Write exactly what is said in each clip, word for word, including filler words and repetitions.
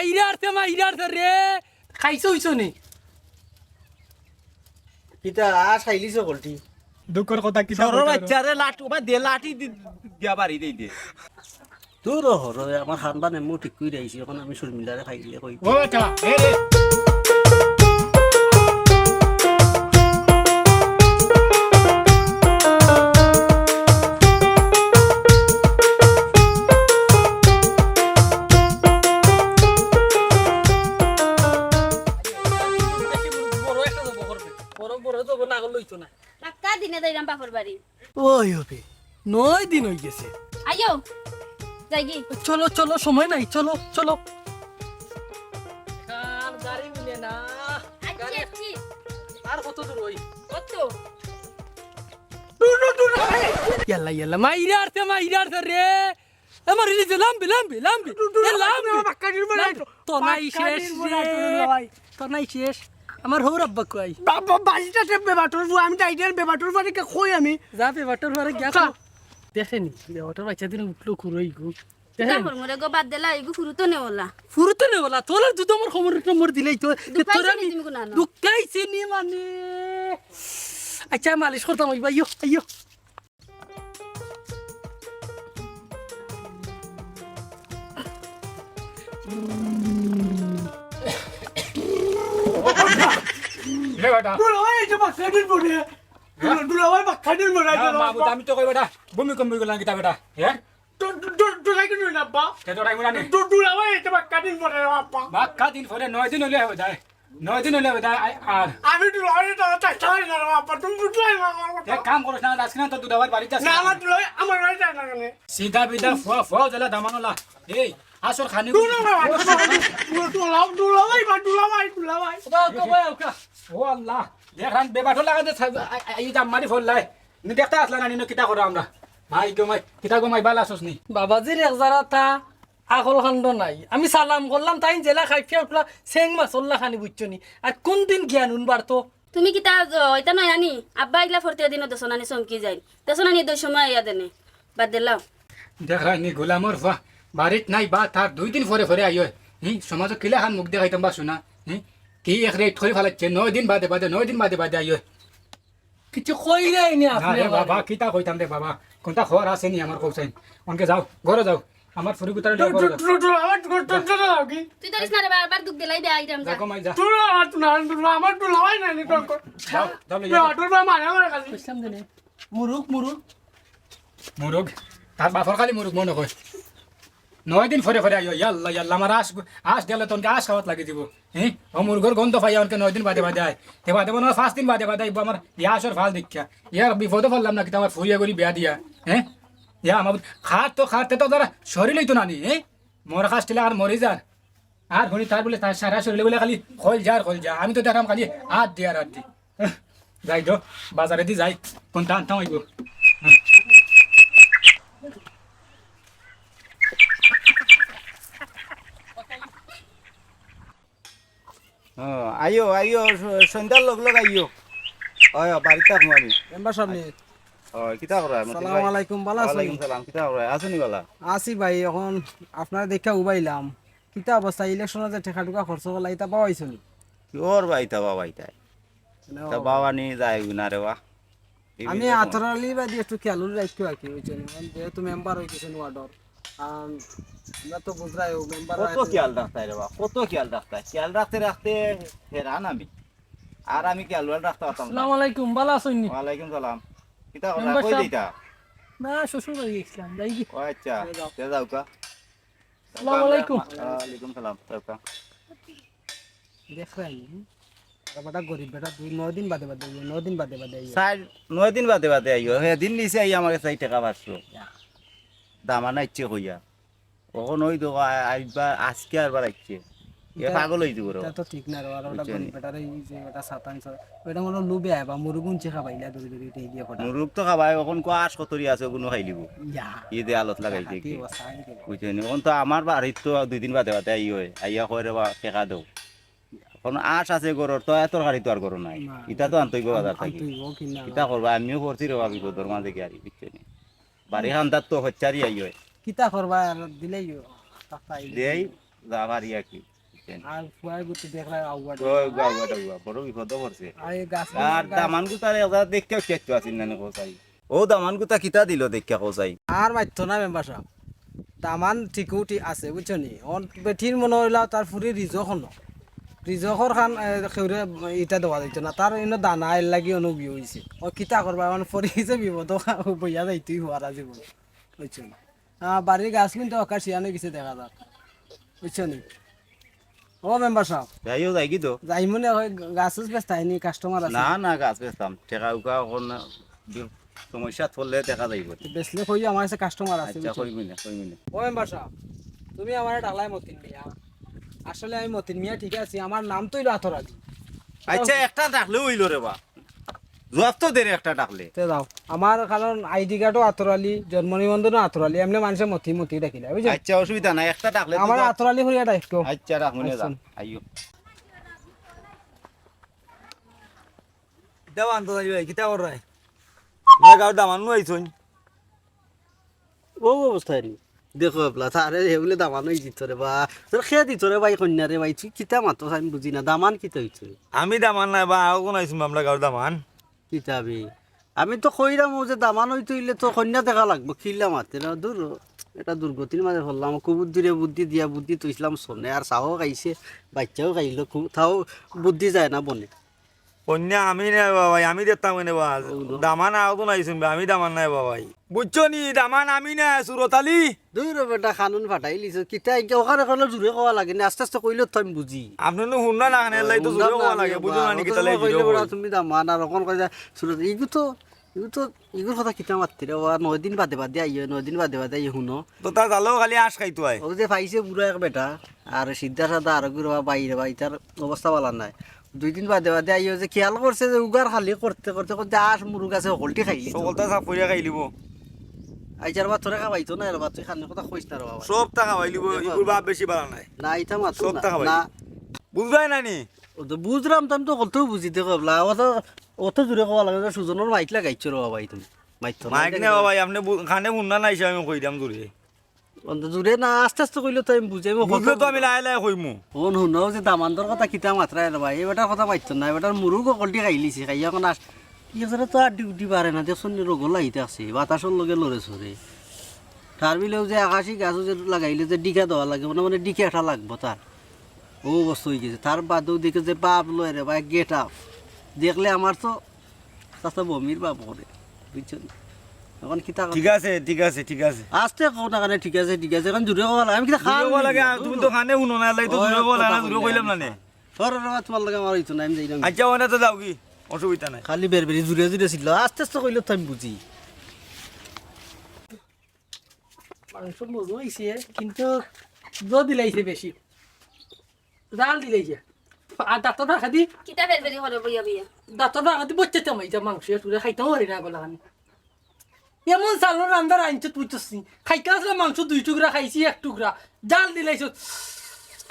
ইরার তে মা, ইরার তে রে। খাইছো অইছো নি? কিতা আশ আইলিছো গলটি? দুঃখর কথা কিতা সরর কইতাম? বাচ্চারে লাঠি, ওবা দে লাঠি দি-, দিয়া বাড়ি দেই দে। দূর হ রে, আমার হানবান এমন ঠিক কইরা আইছি, অখন আমি শর্মিলারে খাইলে কই। ও বেটা, এ রে। বড় একটা জব করবে। বড়, বড় জব না করলে অইতো না। পাক্কা দিনে যাইরাম বাপর বাড়ি। ওই হবে, নয় দিন অই গেছে। আইও, যাইগি। চলো, চলো, সময় নাই, চলো, চলো। আর গাড়ি মিলে না। আচ্ছা, গাড়ি আচ্ছা। আর কত দূর অই? কত? ইয়াল্লা, ইয়াল্লা, মাইরা আরছে, মাইরা আরছে রে। আমার ইলি যে লাম্বি, লাম্বি, লাম্বি। এ লাম্বি। বাক্কা দিন বলে লাম্বি। তো নাই বাক্কা শেষ দিন বলে রে। তো নাই শেষ। আমার হৌর আব্বা কই? বাবা, বাড়িটাতে বেবাটর বুয়া, আমি টাইটেল বেবাটর বুয়া কে কই আমি? যা বেবাটর বুয়ারে গিয়া আচ্ছা। কও। দেখেনি, বেবাটর বাচ্চা দিন উঠলো খুরই গো। কিতা দেখেনি? করমু রে গো, বাদ দেলা, ইগু ফুরুতো নেওলা। ফুরুতো নেওলা, তোর আর দুটো আমার খবর নম্বর দিলেই তো, দুঃখাই তোর চিনি আমি তুমি গুনা না। দুঃখাই চিনি মানে। আচ্ছা, মালিশ করতাম, ওই ভাইও, আইও। এ বেটা। দুলাভাই, এই যে বাক্কা দিন পরে। দুলা-, দুলাভাই, বাক্কা দিন পরে, না, দুলাভাই। মাহবুদ, আমি তো কই বেটা, ভূমিকম্প অইগেল না কিতা বেটা, হ্যাঁ? তো, তো, তো, তো, লাগে না, আব্বা। তে তো রাইমু না নি? তো, দুলাভাই, এই যে বাক্কা দিন পরে, আব্বা। বাক্কা দিন পরে, নয় দিন অইলে অইযায়। নয় দিন অইলে অইযায়, আই, আর। আমি দুলাভাই, তো, তো, চাই না, আব্বা, তুমি বুঝলাই না আমার কথা। এক কাম করিস না, আজকে না তো দুলাভাইর বাড়িত যাস না, না। আমার দুলাভাই, আমার বাড়িত যায় না কেনে? সিধা বিধা, ফুয়া, ফুয়া, জ্বালা দামানলা। এই, আসল খানি দুলাভাই, দুলাভাই, দুলাভাই, দুলাভাই, দুলাভাই। ওটা, ওটা, ওটা, ওটা। ও আল্লাহ, দেখরাম বেবাটর লাগাতে এই জাম মারি ফেললাই। নি দেখতা আছলা না নি, নো কিতা করো আমরা? ভাই গো মাই, কিতা গো মাই, বালা আছস নি? বাবাজির এক জারা তা আকল কাণ্ড নাই। আমি সালাম করলাম, তাইন যেলা খাইফিয়া উঠলা, সেং মাছর লাখানি বুঝছো নি। আর কোন দিন জ্ঞান উন বাড়তো? তুমি কিতা জ-, ইতা নায় আনি? আব্বা ইগলা ফরতে দিনও দেশো নানি চমকি যাইন। দেশো নানি দুই সময় আইয়া দেনে। বাদ দিলাও। দেখরায় নি গোলামর ফুয়া, বাড়িত নাই বা তার দুই দিন পরে পরে আইও। হি, সমাজো কিলা খান মুখ দেখাইতাম বা শুনা। হি, কি এক রেট করি ফালাইছে, নয় দিন বাদে বাদে, নয় দিন বাদে বাদে আইও। কিছু কইরায় নি না আপনে রে বাবা, আমারে। কিতা কইতাম রে বাবা? কোনটা খবর আছে নি আমার কওছাইন? অনকে যাও, ঘরো যাও। আমার ফুরি গুতারে লইয়া ঘরো যাও। তুই ধরিস না রে, বারবার দুখ দিলাই দে, আইরাম যা। দেখো মাই যা। তুই আমার তো না, তুই আমার তো লাগাই না নি, তোর কর। যাও, যাও, লইয়া যাও। তোর বাবা মারে, মারে খালি। কইছলাম দে নে। মুরুগ, মুরুগ। মুরুগ? তার বাপর খালি মুরুগ মনো কয়। নয় দিন পরে পরে আইও, ইয়াল্লা, ইয়াল্লা, আমার আশ, আশ দিলে তো অনকে আশ খাওয়াত লাগি দিব। হে? ও মুরগর গন্ধ পাইয়া অনকে নয় দিন বাদে বাদে আয়। তে বাদে মনে অয় পাঁচ দিন বাদে বাদে আইবো আমার ইয়া আসর ফাল দেখিয়া। ইয়ার বিপদো পড়লাম না কিতা আমার ফুরিয়া করি বিয়া দিয়া। হে? ইয়া আমার খাত তো খাত তো তারা শরীর অইতো না নি, হে? মর খাস টিলা আর মরি যার। আর হুনি তার বুলে তার সারা শরীরে বুলে খালি খইল যার খইল যা। আমি তো দেখরাম খালি আত দি আর আত দি। যাই তো, বাজারেদি যাই, কোনটা আনতাম অইবো। ও, আইও, আইও, স-, সন্ধ্যার লগ লগ আইও। অয়, অয়, বাড়িত থাকমু আমি। মেম্বার সাব নি? অয়, কিতা করো? সালাম আলাইকুম, বালা আছো নি? ওয়ালাইকুম সালাম, কিতা করো? আছো নি বালা? আছি ভাই, অখন আপনারে দেখিয়া উবাইলাম। কিতা অবস্থা? ইলেকশনো যে টেকা টুকা খরচ করলা, ইতা পাওয়াইছো নি? কিওর বা ইতা পাওয়াইতায়? তা বাবা নি যায় না রে বা। আমি আতর আলী বাদে একটু খেয়াল রাখতে বাকি, বুঝছেন? কারণ যেহেতু মেম্বার অই গেছেন ওয়ার্ডর, আর আমরা তো বুঝরায়, ও মেম্বার কত খেয়াল রাখতায় রে বা, কত খেয়াল রাখতায়, খেয়াল রাখতে রাখতে হেরান আমি। আর আমি খেয়াল রাখতে পারতাম না। আসসালামু আলাইকুম, বালা আছইন নি? ওয়ালাইকুম সালাম। কিতা কথা, মেম্বার কই সাব। যাইতা? না, শ্বশুর বাড়ি গেছিলাম, যাই কি? ও আচ্ছা, তে যাও কা। আসসালামু আলাইকুম। ওয়ালাইকুম সালাম, যাও কা। দেখরায় নি, আর বেটা গরিব বেটা, দুই, নয় দিন বাদে বাদে আইও, নয় দিন বাদে বাদে আইও। চাইর, নয় দিন বাদে বাদে আইও। হে দিন নিছে আইয়া আমার গেছে টেকা পাঁচশো। ইয়া। দামান আইছে কইয়া। অখন ওই তো আ-, আইবা, আজকে আরবার আইছে। এ ইটা, পাগল অই দিব রে। ইটা তো ঠিক না রে, আর ওটা বুঝছো নি? গরিব বেটারে এই যে ওটা সাতান সর, ওটা মনে হয় লুবে আয় বা মুরুগ উনছে খাবাইলা দূরে দূরে উঠে গিয়ে ফটা। মুরুগ তো খাবায়, অখন কো আশ কতরি আছে, ওগুলো খাই লিব। ইয়া। এই যে আলত লাগাইছে কি কি? অবস্থা, এই যে। বুঝছো নি? অখন তো আমার বাড়িত তো দুই দিন বাদে বাদে আই হয়, আইয়া কয় রে বা টেকা দেও। অখন আশ আছে ঘরর, তো এত তরকারি তো আর ঘরো নাই। না, ইটা তো আনতে অইব বাজার থাকি। আনতে অইব, কিনা ইটা না। করবা, আমিও করছি রে বা বিপদর মাঝে কি আর, বুঝছো নি? বাড়ি খান্দাত তো হচ্চারি আই হয়। কিতা করবা আর দিলেই ও, টাকা আইলে দেই, দিলেই। যা পারি আর কি, বুঝছইন? আর ফুয়ায় গুতে দেখরা আউয়া ওই গাউয়া টাউয়া, বড় বিপদো পড়ছে। আর এই গাছ আর দামান গুতারে একবার দেখিয়া উঠিয়া আইতো আছিল না নি কও চাই। ও দামান গুতা কিতা দিল দেখিয়া কও চাই। আর মাততো না মেম্বার সাব। দামান ঠিকউ ঠিক আছে, বুঝছো নি? অন বেটির মনো অইলা তার ফুরি রিজক অনো। রিজকর খান, এ, কেউরে ইটা দেওয়া যাইতো না। তার ইনো দানা এর লাগি অনো বিয়া অইছে। ও কিতা করবা? অন পড়ি গেছে বিপদো, বইয়া যাইতোউ অইবো হারা জীবন। বুঝছো নি? আহ, বাড়ির গাছ কিন্তু অকাশিয়ান অই গেছে দেখা যার। বুঝছো নি? ও মেম্বার সাব, যাইও যাইগি তো। যাইমু নে, ওই গাছ উছ বেচতায় নি, কাস্টমার আছে। না না, গাছ বেচতাম। টেকা উকা অখন বি-, সমস্যাত পড়লে দেখা যাইবো। বেচলে কইও, আমার কাছে কাস্টমার আছে, আচ্ছা, বুঝছো? কইমু নে, কইমু নে। ও মেম্বার সাব, তুমি আমারে ডাকলায় মতিন মিয়া। আসলে আমি মতিন মিয়া, ঠিক আছে, আমার নাম তো অইলো আতর আলী। আচ্ছা, একটা ডাকলে অইলো রে বা। জুয়াপ তো দে রে একটা ডাকলে। তে যাও, আমার কারণ আইডি কার্ডও আতর আলী, জন্ম নিবন্ধনও আতর আলী, এমনে মানষে মতি মতি ডাকিলা, বুঝছো? আচ্ছা, অসুবিধা নাই, একটা ডাকলে তো আমার যা- আতর আলী করিয়া ডাকো। আচ্ছা, রাখমু নে, যা। আচ্ছা। আইও। কিতা বান্ধব আলী ভাই, কিতা কররায়? আমরা গাঁওর দামান নু আইছইন। ও অবস্থা রে। দেখো এবলা, তারে হে বুলে দামান অই দিত রে বা। তোর খে দিত রে ভাই, কইন্যা রে ভাই, তুই কিতা মাতস আমি বুঝি না, দামান কিতা অইছে? আমি দামান নায় বা, আরো কুন আইছইন বা আমরা গাঁওর দামান? কিতা বে? আমি তো কইরাম ও যে দামান অইতে অইলে তো কইন্যা দেখা লাগবো, কিলা মাতে না, দূর, এটা দুর্গতির মাঝে পড়লাম, কুবুদ্ধিরে বুদ্ধি দিয়া বুদ্ধি থইছিলাম সনে, আর চাও খাইছে, বাচ্চাও খাইলো, কু-, তাও বুদ্ধি যায় না বনে। কইন্যা আমি নায় বা ভাই, আমি দেখতাম কেনে বা। দামান আরো কুন আইছইন বা, আমি দামান নায় বা ভাই। বুঝছো নি, দামান আমি নায়, সুরত আলী। দুই রে বেটা, কানুন ফাটাইলিছো। কিতা ইনকে ওখানে কইলে জুরে কওয়া লাগে নি, আস্তে আস্তে কইলে তো আমি বুঝি। আপনে নু হুনরা না, কানে লাই তো জুরে কওয়া লাগে, বুঝো না নি, কিতা লাই জুরে কওয়া লাগে। তুমি দামান আর ওখানে কই যে সুরত, ইগু তো, ইগু তো, ইগুর কথা কিতা মাততে রে, ওয়া নয় দিন বাদে বাদে আইও, নয় দিন বাদে বাদে আইও, হুনো। তো তা জালো খালি আশ খাইতো আয়। ও যে পাইছে বুড়া এক বেটা, আর সিদ্ধা সাদা আর গুরু বাইরে ভাই, তার অবস্থা ভালা নায়। দুই দিন বাদে বাদে আইও যে খেয়াল করছে যে উগার খালি করতে করতে করতে আশ মুরুগ আছে হকলটি খাইলি তো। হকলটা সাফ করিয়া খাইলিবো। আইজ আর বা তোরে খাওয়াইতো না, আর বা তুই খানির কথা কইস না রে বাবা। সবটা খাওয়াইলিবো, ইগুর বাপ বেশি ভালা নায়। না, ইতা মাতো সবটা খাওয়াই। না। বুঝবায় না নি? ও তো বুঝরাম তো, আমি তো হকলটাউ বুঝি, দেখো এবলা, অত, অত জুরে কওয়া লাগে, সুজনর মাইক লাগাইছো রে বাবা, তুমি। মাইক তো মাইক না বাবা, আপনে বু-, কানে হুনরা না, হিসাবে আমি কইরাম জুরে। অন্ত জুরে না, আস্তে আস্তে কইলে তো আমি বুঝি, আমি বুঝলে তো আমি লাহে লাহে কইমু। অন হুনো যে দামান্দর কথা কিতা মাতরায় রে ভাই, এই বেটার কথা মাততো না, এই বেটার মুরুগ হকলটি খাইলিছে, খাইয়া অখন আস-, ই বেটার তো আড্ডি উড্ডি বাড়ে না, দেখছো নি রোগও লাগিতে আছে, বাতাসর লগে লড়ে চড়ে। তার বিলেও যে আকাশি গাছও যে লাগাইলে যে ডিকা দেওয়া লাগে, মানে, মানে ডিকা একটা লাগবো তার। ও অবস্থা অই গেছে, তার বাদেও দেখে যে বাপ লয় রে ভাই, get up। দেখলে আমার তো চাচা বমির ভাব করে, বুঝছো নি? অখন কিতা ঠিক আছে, ঠিক আছে, ঠিক আছে। আস্তে কও না কানে, ঠিক আছে, ঠিক আছে। অখন জুরে কওয়া লাগে, আমি কিতা জুরে কওয়া লাগে, তুমি তো কানে হুনো না, এর লাগি তো জুরে কওয়া লাগে না, জুরে কইলাম না নে। তোর আর আমার, তোমার লগে আমার অইতো না, আমি যাইরাম। আচ্ছা, অনে তো যাওগি, অসুবিধা নাই। খালি বেরবেরি জুরে জুরে ছিল, আস্তে আস্তে কইলে তো আমি বুঝি। মাংস মজা অইছে, কিন্তু জো দিলাইছে বেশি। জাল দিলাইছে। আর দাঁত না খাদি। কিতা বেরবেরি করে বইয়া বইয়া? দাঁত না খাদি বইতে তেমাই যা মাংস, এ টুকরা খাইতাম পারি না গলা খানি। এমন চালর রান্দার আনছত তুই তো সি। খাইতে আসলে মাংস দুই টুকরা খাইছি এক টুকরা। জাল দিলাইছ।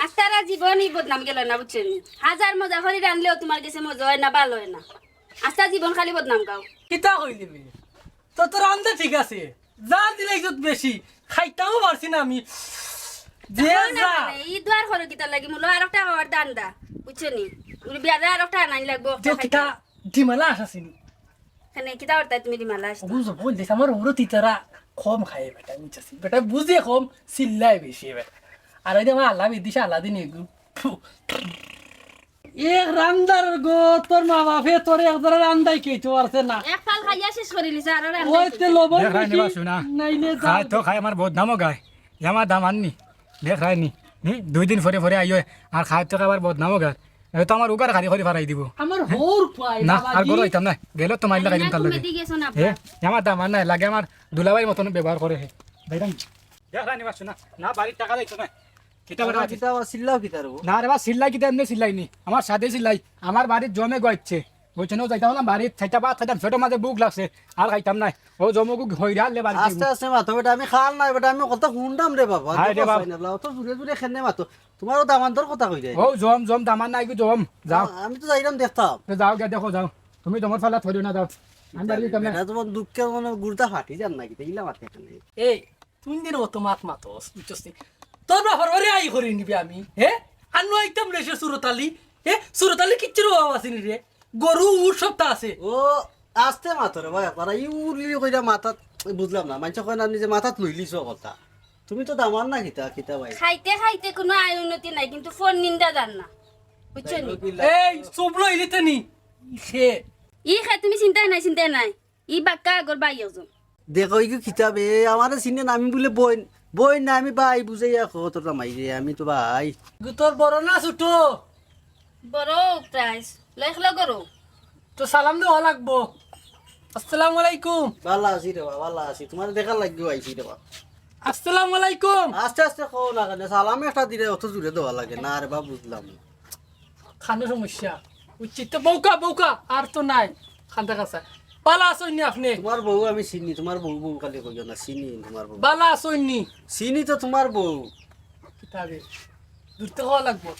আস্তারা জীবনই বদনাম গেল না, বুঝছো নি? হাজার মজা করি রানলেও তোমার গেছে মজা অয় না, ভালা অয় না। আস্তা জীবন খালি বদনাম গাও। কিতা কইলি বে? তো তোর রান্দা ঠিক আছে, জাল দিলাইছত বেশি, খাইতামও পারছি না আমি। যে যা। ই দুয়ার করো কিতার লাগি, মুলো আরোকটা খাওয়ার ধান্দা, বুঝছো নি? উনি বিয়ারে আরোকটা আনাই লাগবো, যে কিতা ডিমালা আস আছিনি। কেনে কিতা করতায় তুমি ডিমালা আস? বুঝো, বুঝ দিস, আমার ওরও তিতারা কম খায় বেটা, বুঝছিস? বেটা বুঝে কম, চিল্লায় বেশি বেটা। আর ওই যে আমার আল্লাহ বিদিশা আল্লাহ দিন এগু। এক রান্দার গো, তোর মা বাপে তোর এক ধরে রান্দাই খেতে পারছে না। এক ফাল খাইয়া শেষ করিলিছে, আর রান্দাই ওই তে লবণ দেখরায় নি বেশি, বাসু না। নাইলে খায় তো খায়, আমার বদনামও গায়। এ আমার দামান নি, দেখরায় নি। নি, দুই দিন পরে পরে আইও, আর খায় তো খায়, আবার বদনামও গায়। এ তো আমার উগার খালি করি ফারাই দিব। আমার হৌর পায় না, বাবা আর জি। গরো হইতাম না। গেলে তো মাইর লাগাই দিম তার লগে। কমেডি গেছো না হে, এ আমার দামান নাই, লাগে আমার দুলাভাইর মতন ব্যবহার করে হে। দেখরায় নি, বাসু না। না, বাড়ির টাকা দিত না। কিতা বেটা? কিতা আবার চিল্লাও কিতা রে? না রে বা, চিল্লাই কিতা, এমনি চিল্লাই নি। আমার সাথে চিল্লাই। আমার বাড়ির জমে গো আইছে। ওই জন্য যাইতাম না বাড়িত, চাইটা ভাত খাইতাম, পেটর মাঝে ভুক লাগছে। আর খাইতাম নাই। ও জমে গো হইরা আনলে বাড়িত। আস্তে আস্তে মাতো বেটা, আমি খাল নাই বেটা, আমি কত হুনলাম রে বাবা। হায় রে বাবা। অত জুরে জুরে কেনে মাতো। তোমারও দামান্দর কথা কই যায়। ও জম, জম, দামান নাই গো জম। যাও। আমি তো যাইরাম দেখতাম। তো যাও গিয়া দেখো, যাও। তুমি জমর ফালা থইও না, যাও। আমি বাড়ি যাইতাম না। এটা তোমার দুঃখে মানে গুড়টা ফাটি যান নাকি? দেখলা মাতে এখানে। এই, তুই দিন ও তো মাত মাতস, বুঝছস নি? তোর বাপর বাড়ি আই করি নিবে আমি, হে? আর নয় আইতাম রে সে সুরতালি, হে? সুরতালি কিচ্ছুর অভাব আছে নি রে, গরু উট সবতা আছে। ও, আস্তে মাতো রে ভাই, আপনারা ই উলি কইরা মাথাত, বুঝলাম না, মানষে কয় না নিজে মাথাত লইলিছো কথা। তুমি তো দামান না কিতা, কিতা ভাই? খাইতে খাইতে কোনো আয় উন্নতি নাই, কিন্তু ফোন নিন্দা জান না, বুঝছো নি? এই চুপ লইলি তো নি, সে ই খে তুমি চিন্তায় নাই, চিন্তায় নাই। ই বাক্কা আগর ভাই একজন। দেখো, ইগু কিতাবে আমারে চিনে না, আমি বুলে বইন, বইন না, আমি ভাই বুঝাইয়া কও তোর জামাইরে, আমি তো ভাই। ইগু তোর বড় না ছোট? বড় প্রাইস, লেখলা করো। তো সালাম দেওয়া লাগবো। আসসালামু আলাইকুম। ভালা আছি রে বা, ভালা আছি। তোমারে দেখার লাগিও আইছি রে বা। আসসালামু আলাইকুম। আস্তে আস্তে কও না কেনে? সালাম একটা দিলে অত জোরে দেওয়া লাগে না রে বা, বুঝলাম না। খানো সমস্যা। উচিত তো বউকা, বউকা, আর তো নাই। খান্দা কাছা। বালা আছইন নি আপনে? তোমার বউ আমি চিনি, তোমার বউ বউ খালি কইও না, চিনি তোমার বউ। বালা আছইন নি? চিনি তো তোমার বউ। কিতাবে? দূর তো হওয়া লাগবো।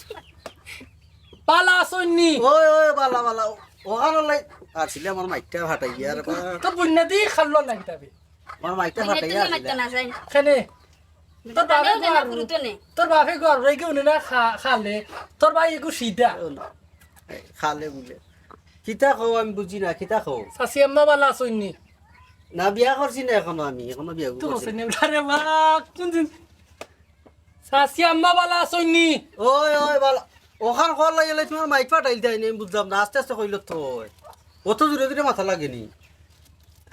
বালা আছইন নি? ওই, ওই, বালা, বালা। ওখানো লাই-, আসলে আমার মাইকটা ফাটাই গিয়া রে বা। তো বন্যা দি খাল্লো না কিতাবে? আমার মাইকটা ফাটাই গিয়া আসলে। কেনে? তোর বাপে গোয়ার, তোর বাপে গোয়ার রেগে উনি না খা-, খালে, তোর ভাই এগু সিধা। খালে বুলে। কিতা কও আমি বুঝি না, কিতা কও? চাচি আম্মা বালা আছইন নি? না, বিয়া করছি না এখনো আমি, এখনো বিয়া তো করছি না। আরে বা, কোন দিন? চাচি আম্মা বালা আছইন নি? ওই, ওই, বালা। ওখান কল লাগিলে তোমার মাইক ফাটাইল দেয় নি, আমি বুঝলাম না। আস্তে আস্তে কইল তো। অত জোরে জোরে মাথা লাগে নি।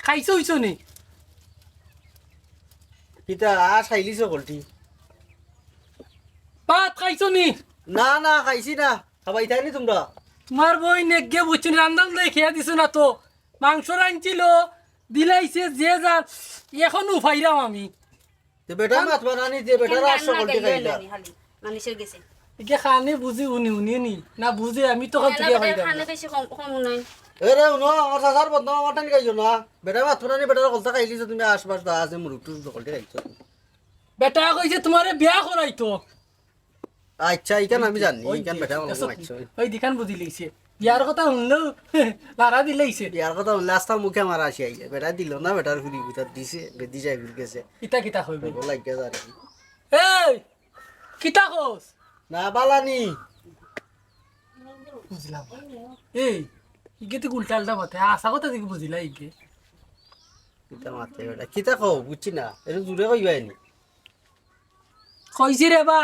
খাইছো হইছো নি? কিতা, আ, খাইলিছো কলটি? ভাত খাইছো নি? না, না, খাইছি না। খাবাইতায় নি তোমরা? তোমার বইন এগে বুঝছো নি, রান্দান দেয় খেয়া দিছো না তো। মাংস রানছিল, দিলাইছে যে যার, এখন উফাইরাম আমি। তে বেটা মাত বানানি যে বেটার আর সকলটি খাইলা। মানুষের গেছে। ইগে খানি বুঝি উনি, উনি নি। না বুঝে আমি তো খান থেকে খাইলাম। খানে বেশি কম, কম নাই। এ রে, উনো, আমার চাচার বদনাম আমার টানি গাইও না। বেটা মাত বানানি বেটার কলতা খাইলিছো তুমি আশপাশ দা আছে মুরুখ টুরুখ সকলটি খাইছো। বেটা কইছে তোমারে বিয়া করাইতো। আচ্ছা, ইখান আমি জানি, ওই ইখান যে, বেটা আমার দেখছো মারছে। ওই দিখান বুঝি লইছে। বিয়ার কথা শুনলো, লারা দিলাইছে। বিয়ার কথা শুনলে আস্তা মুখে আমার আসি আইলে। বেটা দিল না, বেটার ফুরি ভিতর দিছে, বেদি যায় ঘুর গেছে। ইতা কিতা কইবে? বড় লাগে আর কি। এই, কিতা কস? না, বালানি। বুঝলাম। এই, ইগে তুই উল্টা আল্টা মাতে, আসা কথা দেখি বুঝিলা ইগে। কিতা মাতে বেটা? কিতা কও? বুঝছি না। এটা জুরে কইবাই নি। কইছি রে বা।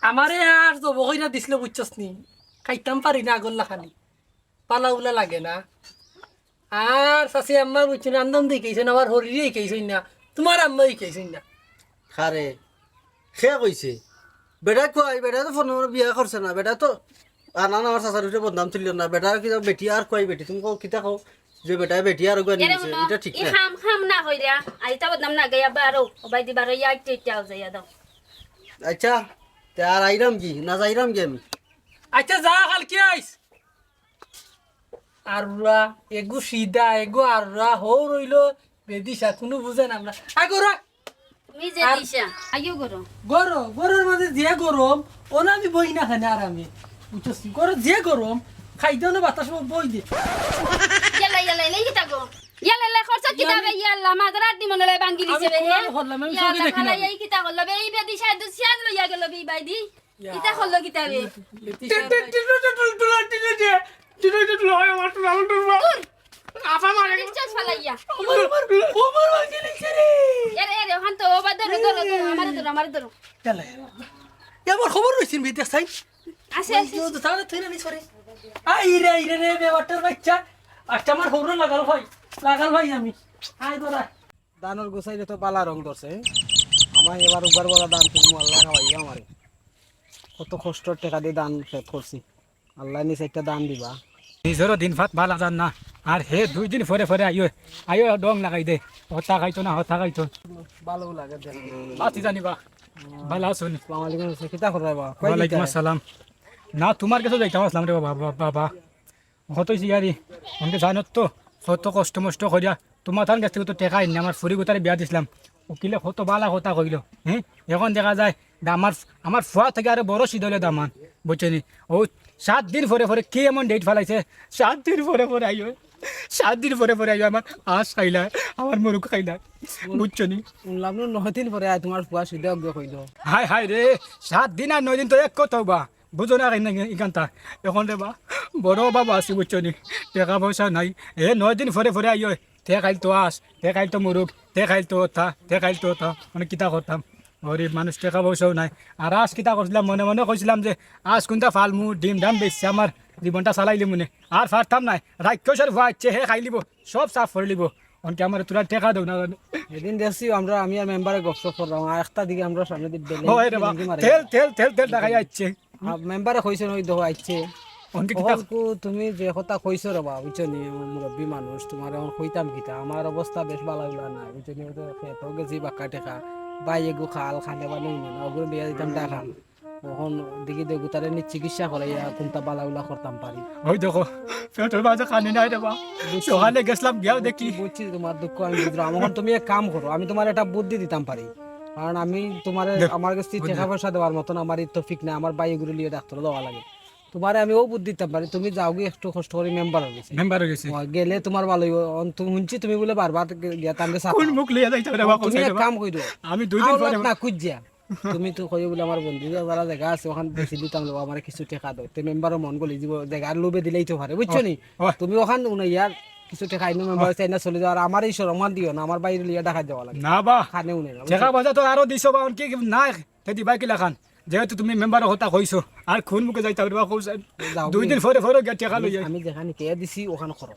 আমারে আর জব কইরা দিছিল, বুঝছস নি? খাইতাম পারি না আগর লাখানি। পালা উলা লাগে না। আর চাচি আম্মা বুঝছইন, রান্ধন দি খাইছইন, আমার হরিরে খাইছইন না। তোমার আম্মাই খাইছইন না। খারে, খে কইছে? বেটা কই, বেটা তো ফোন নম্বর বিয়া করছে না। বেটা তো আনান আমার চাচার উপরে বদনাম তুলিও না। বেটা কিতা বেটি আর কই বেটি? তুমি কও, কিতা কও? যে বেটা বেটি আর ওগুয়া এরে নিছে, হুনো, ইটা ঠিক ই না। খাম খাম না কইরা, আইতা বদনাম না গাইয়া বারো, ও ভাই দি বারো, ইয়া একটু একটু আও যাইয়া দাও। আচ্ছা, তে আর আইরাম কি? না যাইরাম কি আমি? আচ্ছা, যা, কালকে আইস। আরুরা, এগু সিধা, এগু আরুরা, হৌ রইল, বেদিশা, কুনু বুঝে না আমরা। আগো রা, তুমি যে আর দিশা, আইও গরম। গরম, গরমর মাঝে যে গরম, ও না আমি বই না খানে আরামে। বুঝছস? গরম যে গরম, খাইতে না বাতাস বই দে। ইয়াল্লা, ইয়াল্লা, ইয়াল্লা, কিতা গো? ইয়াল্লা, ইয়াল্লা, খরচ কিতা বে? ইয়াল্লা, মাদার আড্ডি মনে লয় ভাঙ্গি দিছে বে, হে? ইয়াল্লা, খালা, এই কিতা করলো বে? এই বেদিশা, দু সিয়ান লইয়া গেল বে, এই বাইদি। ইতা করলো কিতা বে? টিটু, টিটু, টিটু, টিটু, টিটু, টিটু, টিটু, হয় আমার টুনা, আমার টুনা। দূর। আফা মারে। রিচার্জ ফালাইয়া। ওমর, ওমর, ওমর, ওমর, কে লিখছে রে? এরে, এরে, ওখান তো, ও বা ধরো, ধরো, ধরো, আমারে ধরো, আমারে ধরো। চলে। এ আমার খবর রইছেন বিদেশ সাইন। আসে, আসে। ইয়ো তো তাহলে তুই না নিস করে। আই রে, আই রে রে, বে বাটর বাচ্চা। আচ্ছা, আমার খবর লাগাল ভাই, লাগাল ভাই আমি। আয় ধরা। ধানর গোছাইলে তো বালা রং ধরছে। আমার এবার উগার বড় ধান তুলমু, আল্লাহ খাওয়াইয়া আমারে। কত কষ্টর টেকা দি ধান খেত করছি, আল্লাহ নিচে একটা ধান দিবা। নিজরও দিন ভাত বালা যার না, আর হে দুই দিন পরে পরে আইও, আইও ডং লাগাই দে। হতা খাইতো না, হতা খাইতো। ভালো লাগে দেখ। বাতি জানিবা। বালা আছুন? আসসালামু আলাইকুম, কিতা করবা বা? ওয়ালাইকুম আসসালাম। না, তোমার কাছে যাইতাম আসলাম রে বাবা, বাবা, বাবা। কত হইছে ইয়ারি? আমাকে জানো তো, কত কষ্ট মষ্ট করিয়া তোমার তার কাছ থেকে তো টেকা আইনি, আমার ফুরি গুতারে বিয়া দিছিলাম। উকিলে কত বালা কথা কইলো, হ্যাঁ? এখন দেখা যায় দা-, আমার, আমার ফুয়া থেকে আরো বড় সিধা হইলো দামান, বুঝছো নি? ও সাত দিন পরে পরে কে এমন ডেট ফালাইছে, সাত দিন পরে পরে আইও। সাত দিন পরে পরে আইও, আমার আঁশ খাইলা, আমার মুরুগ খাইলা, বুঝছো নি? শুনলাম নু নয় দিন পরে আয়, তুমার ফুয়া সিধা অগুরে কইলো। হায় হায় রে, সাত দিন আর নয় দিন তো এক কথা বা, বুঝো না কেনে ইখানতা? এখন রে বা, বড় অভাবো আছি, বুঝছো নি? টেকা পয়সা নাই। এ নয় দিন পরে পরে আইও, তে খাইল তো আঁশ, তে খাইল তো মুরুগ, তে খাইল তো অতা, তে খাইল তো অতা, মানে কিতা করতাম? গরিব মানুষ, টেকা পয়সাও নাই। আর আঁশ কিতা করছিলাম, মনে মনে কইছিলাম যে আঁশ কুনতা ফালমু, ডিম ডাম বেচিয়া আমার জীবনটা চালাইলিমুনে। আর পারতাম নায়, রাক্ষসর ফুয়া আইছে, হে খাইলিবো, সব সাফ করিলিবো। অনকে আমারে থুড়া টেকা দেও না। এদিন দেখছি আমরা, আমি আর মেম্বারে গপসপ করলাম, আর একটা দিকে আমরা সামনে দিয়ে বেলে ওই রে বা, বেলে মারে। তেল, তেল, তেল, তেল দেখাই আইছে। আর মেম্বারে কইছে, ওই দেখো আইছে। অনকে কিতা? অখন কু তুমি যে কথা কইছো রে বা, বুঝছো নি, আমার মুরব্বি মানুষ, তুমারে অখন কইতাম কিতা, আমার অবস্থা বেশ ভালা উলা না, বুঝছো নি, ওই তো খেতো গেছি বাক্কা টেকা, ভাই এগু খাল খানে বানে উনে না, ওগুলো লইয়া দিতাম ঢাকা। অখন দেখি দেখু তারে নি চিকিৎসা করাইয়া কুনতা ভালা উলা করতাম পারি। ওই দেখো, পেটর মাঝে খানি নাই রে বা। বুঝছি। সকালে গেছলাম, গিয়াও দেখি। বুঝছি তুমার দুঃখ আমি বুঝলাম। অখন তুমি এক কাম করো, আমি তুমারে একটা বুদ্ধি দিতাম পারি। কারণ আমি তুমারে, দে, আমার গেছে বুদ্ধি। টেকা পয়সা দেওয়ার মতন আমার এই তৌফিক নাই, আমার ভাই এগুরে লইয়া ডাক্তারো যাওয়া লাগে। তুমারে আমি অউ বুদ্ধি দিতাম পারি, তুমি যাওগি একটু কষ্ট করি মেম্বারর গেছে। মেম্বারর গেছে। ও, গেলে তুমার ভালা অইবো। অন-, তুমি হুনছি তুমি বুলে বারবার গে-, গিয়া তানরে চাপাও। কুন মুখ লইয়া যাইতাম রে বা, তুমি কইছো এক রে বা? কাম কইরো। আমি দুই দিন আওলাদ পরে না খুঁজিয়া। তুমি তো কইও বুলে আমার বন্ধু যারা জাগা আছে, অখান বেচি দিতাম রে বা, আমারে কিছু টেকা দেও। তে মেম্বারও মন গলি যিবো, জাগার লোভে দিলাইতো পারে, বুঝছো নি? ওই। তুমি অখান উনাইয়ার কিছু টেকা আইনো মেম্বার অইছে, আইনা চলে যাও। আর আমারে ই শরম খান দিও না, আমার ভাইরে লইয়া ঢাকাত যাওয়া লাগে। না বা। খানে উনে না, টেকা বুঝছো? পয়সা তো আরো দিছো বা, অনকি নাই। তে দিবায় কিলাখান? যেহেতু তুমি মেম্বারর কথা কইছো, আর কুন মুখে যাইতাম রে বা, কও চাই। যাও, দুই দিন পরে পরে গিয়া টেকা লইয়া। আমি যেখান কে দিছি, অখান করো।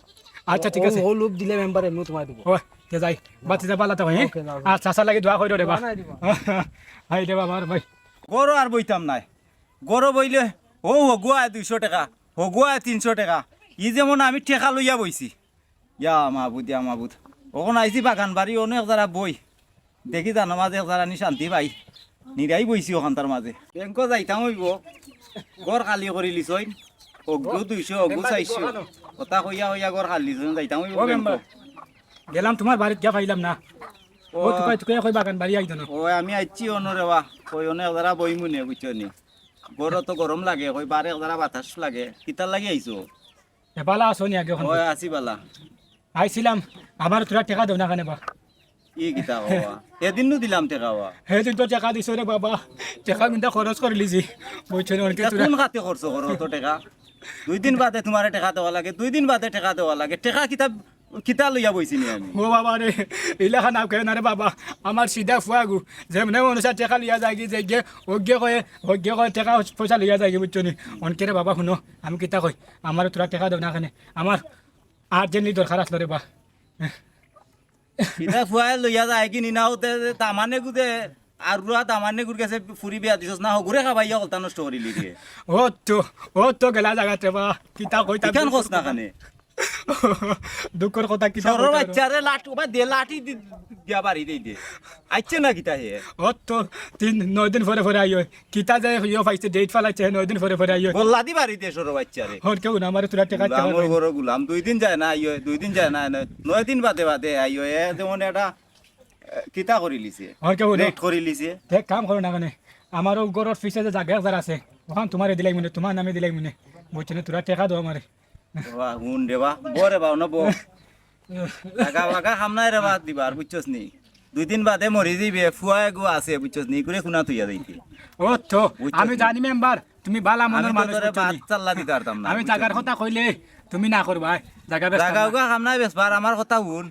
আচ্ছা, ঠিক আছে। অউ লোভ দিলে মেম্বার এমনেউ তুমারে দিবো। ওই, তে যাই। বাতি যা বালা তো, হ্যাঁ? ওকে, যাও, যাও। আর চাচার লাগি দোয়া করিও রে বা। দোয়া নাই দিবা। হায় রে বাবা, আর ভাই। ঘরো আর বইতাম নায়। ঘরো বইলে, অউ হগুয়ায় দুইশো টেকা, হগুয়ায় তিনশো টেকা। ই যেমন আমি টেকা লইয়া বইছি। ইয়া মাবুদ, ইয়া মাবুদ। অখন আইছি বাগান বাড়ি, অনো এক জারা বই। দেখি জানো মাঝে এক জারা নি শান্তি পাই। নিরাই বইছি অখানতার মাঝে। ব্যাংকো যাইতাম অইবো। ঘর খালি করিলিছইন। অগু দুইশো, অগু চাইরশো। কথা কইয়া কইয়া ঘর খালি লিছইন, যাইতাম অইবো ও ব্যাংকো। মেম্বার, গেলাম তুমার বাড়িত গিয়া পাইলাম না। ও। ও তুকাই তুকাই কই বাগান বাড়ি আইতো না। ও, আমি আইছি অনো রে বা। কই অনো এক জারা বইমুনে, বুঝছো নি? ঘরো তো গরম লাগে, কই বারে এক জারা বাতাস লাগে। কিতার লাগি আইছো? এ, বালা আছো নি আগে অখন? ওই, আছি বালা। আইছিলাম, আমারে থুড়া টেকা দেও না কেনে বা? ই কিতা কওয়া? এদিন নু দিলাম টেকা বা। হেদিন তো টেকা দিছো রে বাবা, টেকা কিন্তা খরচ করিলিছি। বুঝছো নি, অনকে ইটা থুড়া কুন খাতে খরচ করো অত টেকা? দুই দিন বাদে তুমারে টেকা দেওয়া লাগে, দুই দিন বাদে টেকা দেওয়া লাগে। টেকা কিতা, কিতা লইয়া বইছি নি আমি? ও বাবা রে, ইলাখান আউকাইও না রে বাবা। আমার সিধা ফুয়াগু, যেমনে মনে চায় টেকা লইয়া যায়গি, যায়গি, অগুয়ে কয়, অগুয়ে কয় টেকা পয়সা লইয়া যায়গি, বুঝছো নি? অনকে রে বাবা হুনো, আমি কিতা কই, আমারে থুড়া টেকা দেও না কেনে? আমার urgently দরকার আছলো রে বা। ইতা ফুয়ায় লইয়া যায়গি নি না, অতে দামানেগু দে, আর উরা দামানেগুর গেছে ফুরি বিয়া দিছস না, হগুরে খাবাইয়া হকলতা নষ্ট করিলি রে। ও তো, ও তো গেলা জাগাত রে বা, কিতা কইতাম। ইখান কস না কেনে? দুঃখর কথা কিতা সরর কইতাম। বাচ্চারে লাঠ-, ওবা দে লাঠি দি-, দিয়া বাড়ি দেই দে। আইছে না কিতা হে? ও তো তিন, নয় দিন পরে পরে আইও। কিতা যায় ইয়ো পাইছে, date ফালাইছে, নয় দিন পরে পরে আইও। গল্লা দি বাড়ি দে সরর বাচ্চারে। হর কেউ না, আমারে থুড়া টেকা, টেকা গুলামর ঘরো গুলাম, দুই দিন যায় না আইও, দুই দিন যায় না, নয়, নয় দিন বাদে বাদে আইও। এ যেমন এটা, এ, কিতা করিলিছে? হর কেউ না। Late করিলিছে। এক কাম করো না কেনে, আমারও ঘরর পিছে যে জাগা এক জারা আছে, অখান তুমারে দিলাইমুনে, তুমার নামে দিলাইমুনে। বুঝছো নি, থুড়া টেকা দেও আমারে। বাবা, হুন রে বা, বো রে বা, অনো বো। জাগা বাগা কাম নাই রে বা, দিবার, বুঝছস নি? দুই দিন বাদে মরি যাইবে, ফুয়া এগু আছে, বুঝছস নি? ইগুরে কুনা থইয়া যাইতে। ও তো, বুঝছস আমি নি? জানি মেম্বার, তুমি বালা মনর আমি তো মানুষ, তোরে বুঝছো নি? বাদ চাল্লা দিতে পারতাম না, আমি বুঝছস জাগার নি? কথা কইলে তুমি না করবায়, জাগা বেচতাম জাগা না। উগা কাম নাই বেচবার, আমার কথা হুন।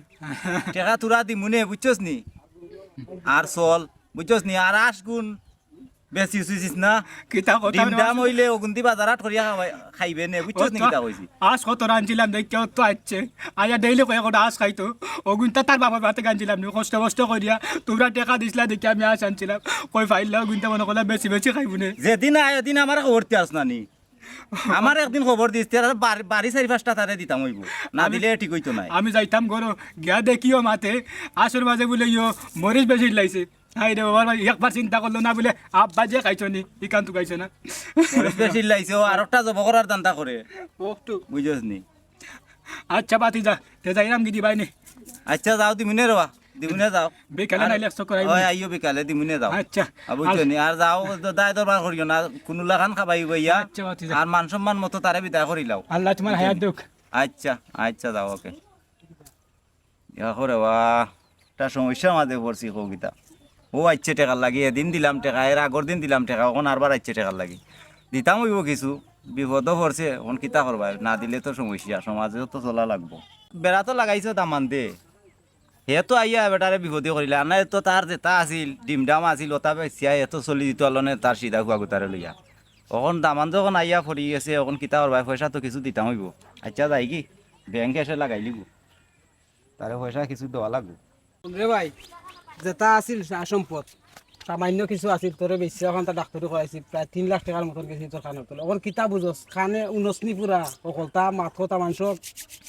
টেকা থুড়া দিমুনে, বুঝছস নি? আর চল, বুঝছস নি? আর আশ গুন বেশি উচিস না। কিতা কথা ডিম মানে ডাম মাসে? অইলে অগুন্তি বাজার হাট করিয়া খাওয়াই-, খাইবে নে, বুঝছস নি ও তো কিতা কইছি? আশ কত রানছিলাম দেখ, কেউ তো আইছে। আইয়া daily কয়েক কটা আশ খাইতো। অগুন্তা তার বাবার বাড়িতে গানছিলাম নি, কষ্ট মষ্ট করিয়া। তুমরা টেকা দিছলা দেখি আমি আশ আনছিলাম। কই ফাইল না, অগুন্তা মনে করলাম বেশি বেশি খাইবো নে। যেদিন আয়, ওদিন আমার খবর দিতে আস না নি। আমার একদিন খবর দিস, তে আর বাড়ি, বাড়ি চারি পাঁচটা তারে দিতাম অইবো। না আমি, দিলে ঠিক অইতো নায়। আমি যাইতাম ঘরো, গিয়া দেখিও মাতে, আশর মাঝে বুলে ইয়ো মরিচ বেশি লাইছে। হায় রে বাবা, ভাই, একবার চিন্তা করলো না বুলে, আব্বা যে খাইছো নি, ইখান তো খাইছো না। মরিচ বেশি লাইছে, ও আরোকটা জব করার ধান্দা করে। ও তো। বুঝছস নি? আচ্ছা, বাতি যা, তে যাইরাম গি দিবাই নি। আচ্ছা, যাও, দিমুনে রে বা, দিমুনে যাও। বিকালে আর নাইলে এক চক্কর আইবো। ওই আইও বিকালে, দিমুনে যাও। আচ্ছা। আর বুঝছো আর নি? আর যাও, দ-, দায় দরবার করিও না, কুনু লাখান খাবাই গইয়া। আচ্ছা, বাতি যা। আর মান সম্মান মতো তারে বিদায় করিলাও। আল্লাহ তুমার বুঝছো হায়াত নি? দেউক। আচ্ছা, আচ্ছা, যাও, ওকে। ইয়া করে বা, একটা সমস্যার মাঝে পড়ছি, কও কিতা। ও আইছে টেকার লাগি, এদিন দিলাম টেকা, এর আগর দিন দিলাম টেকা, অখন আরবার আইছে টেকার লাগি। দিতাম অইবো কিছু, বিপদো পড়ছে, অখন কিতা করবা, না দিলে তো সমস্যা, সমাজেও তো চলা লাগবো। বেড়া তো লাগাইছো দামান দে, হে তো আইয়া বেটারে বিপদে করিলা, আর না তো তার যেতা আছিল, ডিমডাম আছিল, ওতা বেচিয়া হে তো চলি দিতো আলো নে তার সিধা ফুয়া গুতারে লইয়া। অখন দামান যখন আইয়া পড়ি গেছে, অখন কিতা করবা, পয়সা তো কিছু দিতাম অইবো। আচ্ছা, যাই কি, ব্যাংকে এসে লাগাই লিবো। তারে পয়সা কিছু দেওয়া লাগবো। রে ভাই, যেতা আছিল সা-, সম্পদ, সামান্য কিছু আছিল, তোরে বেচিয়া অখানতা ডাক্তরি করাইছি, প্রায় তিন লাখ টেকার মতন গেছে তোর কানর তলে। অখন কিতা বুঝস, কানে হুনস নি পুরা, অকলতা মাত কথা মানষর।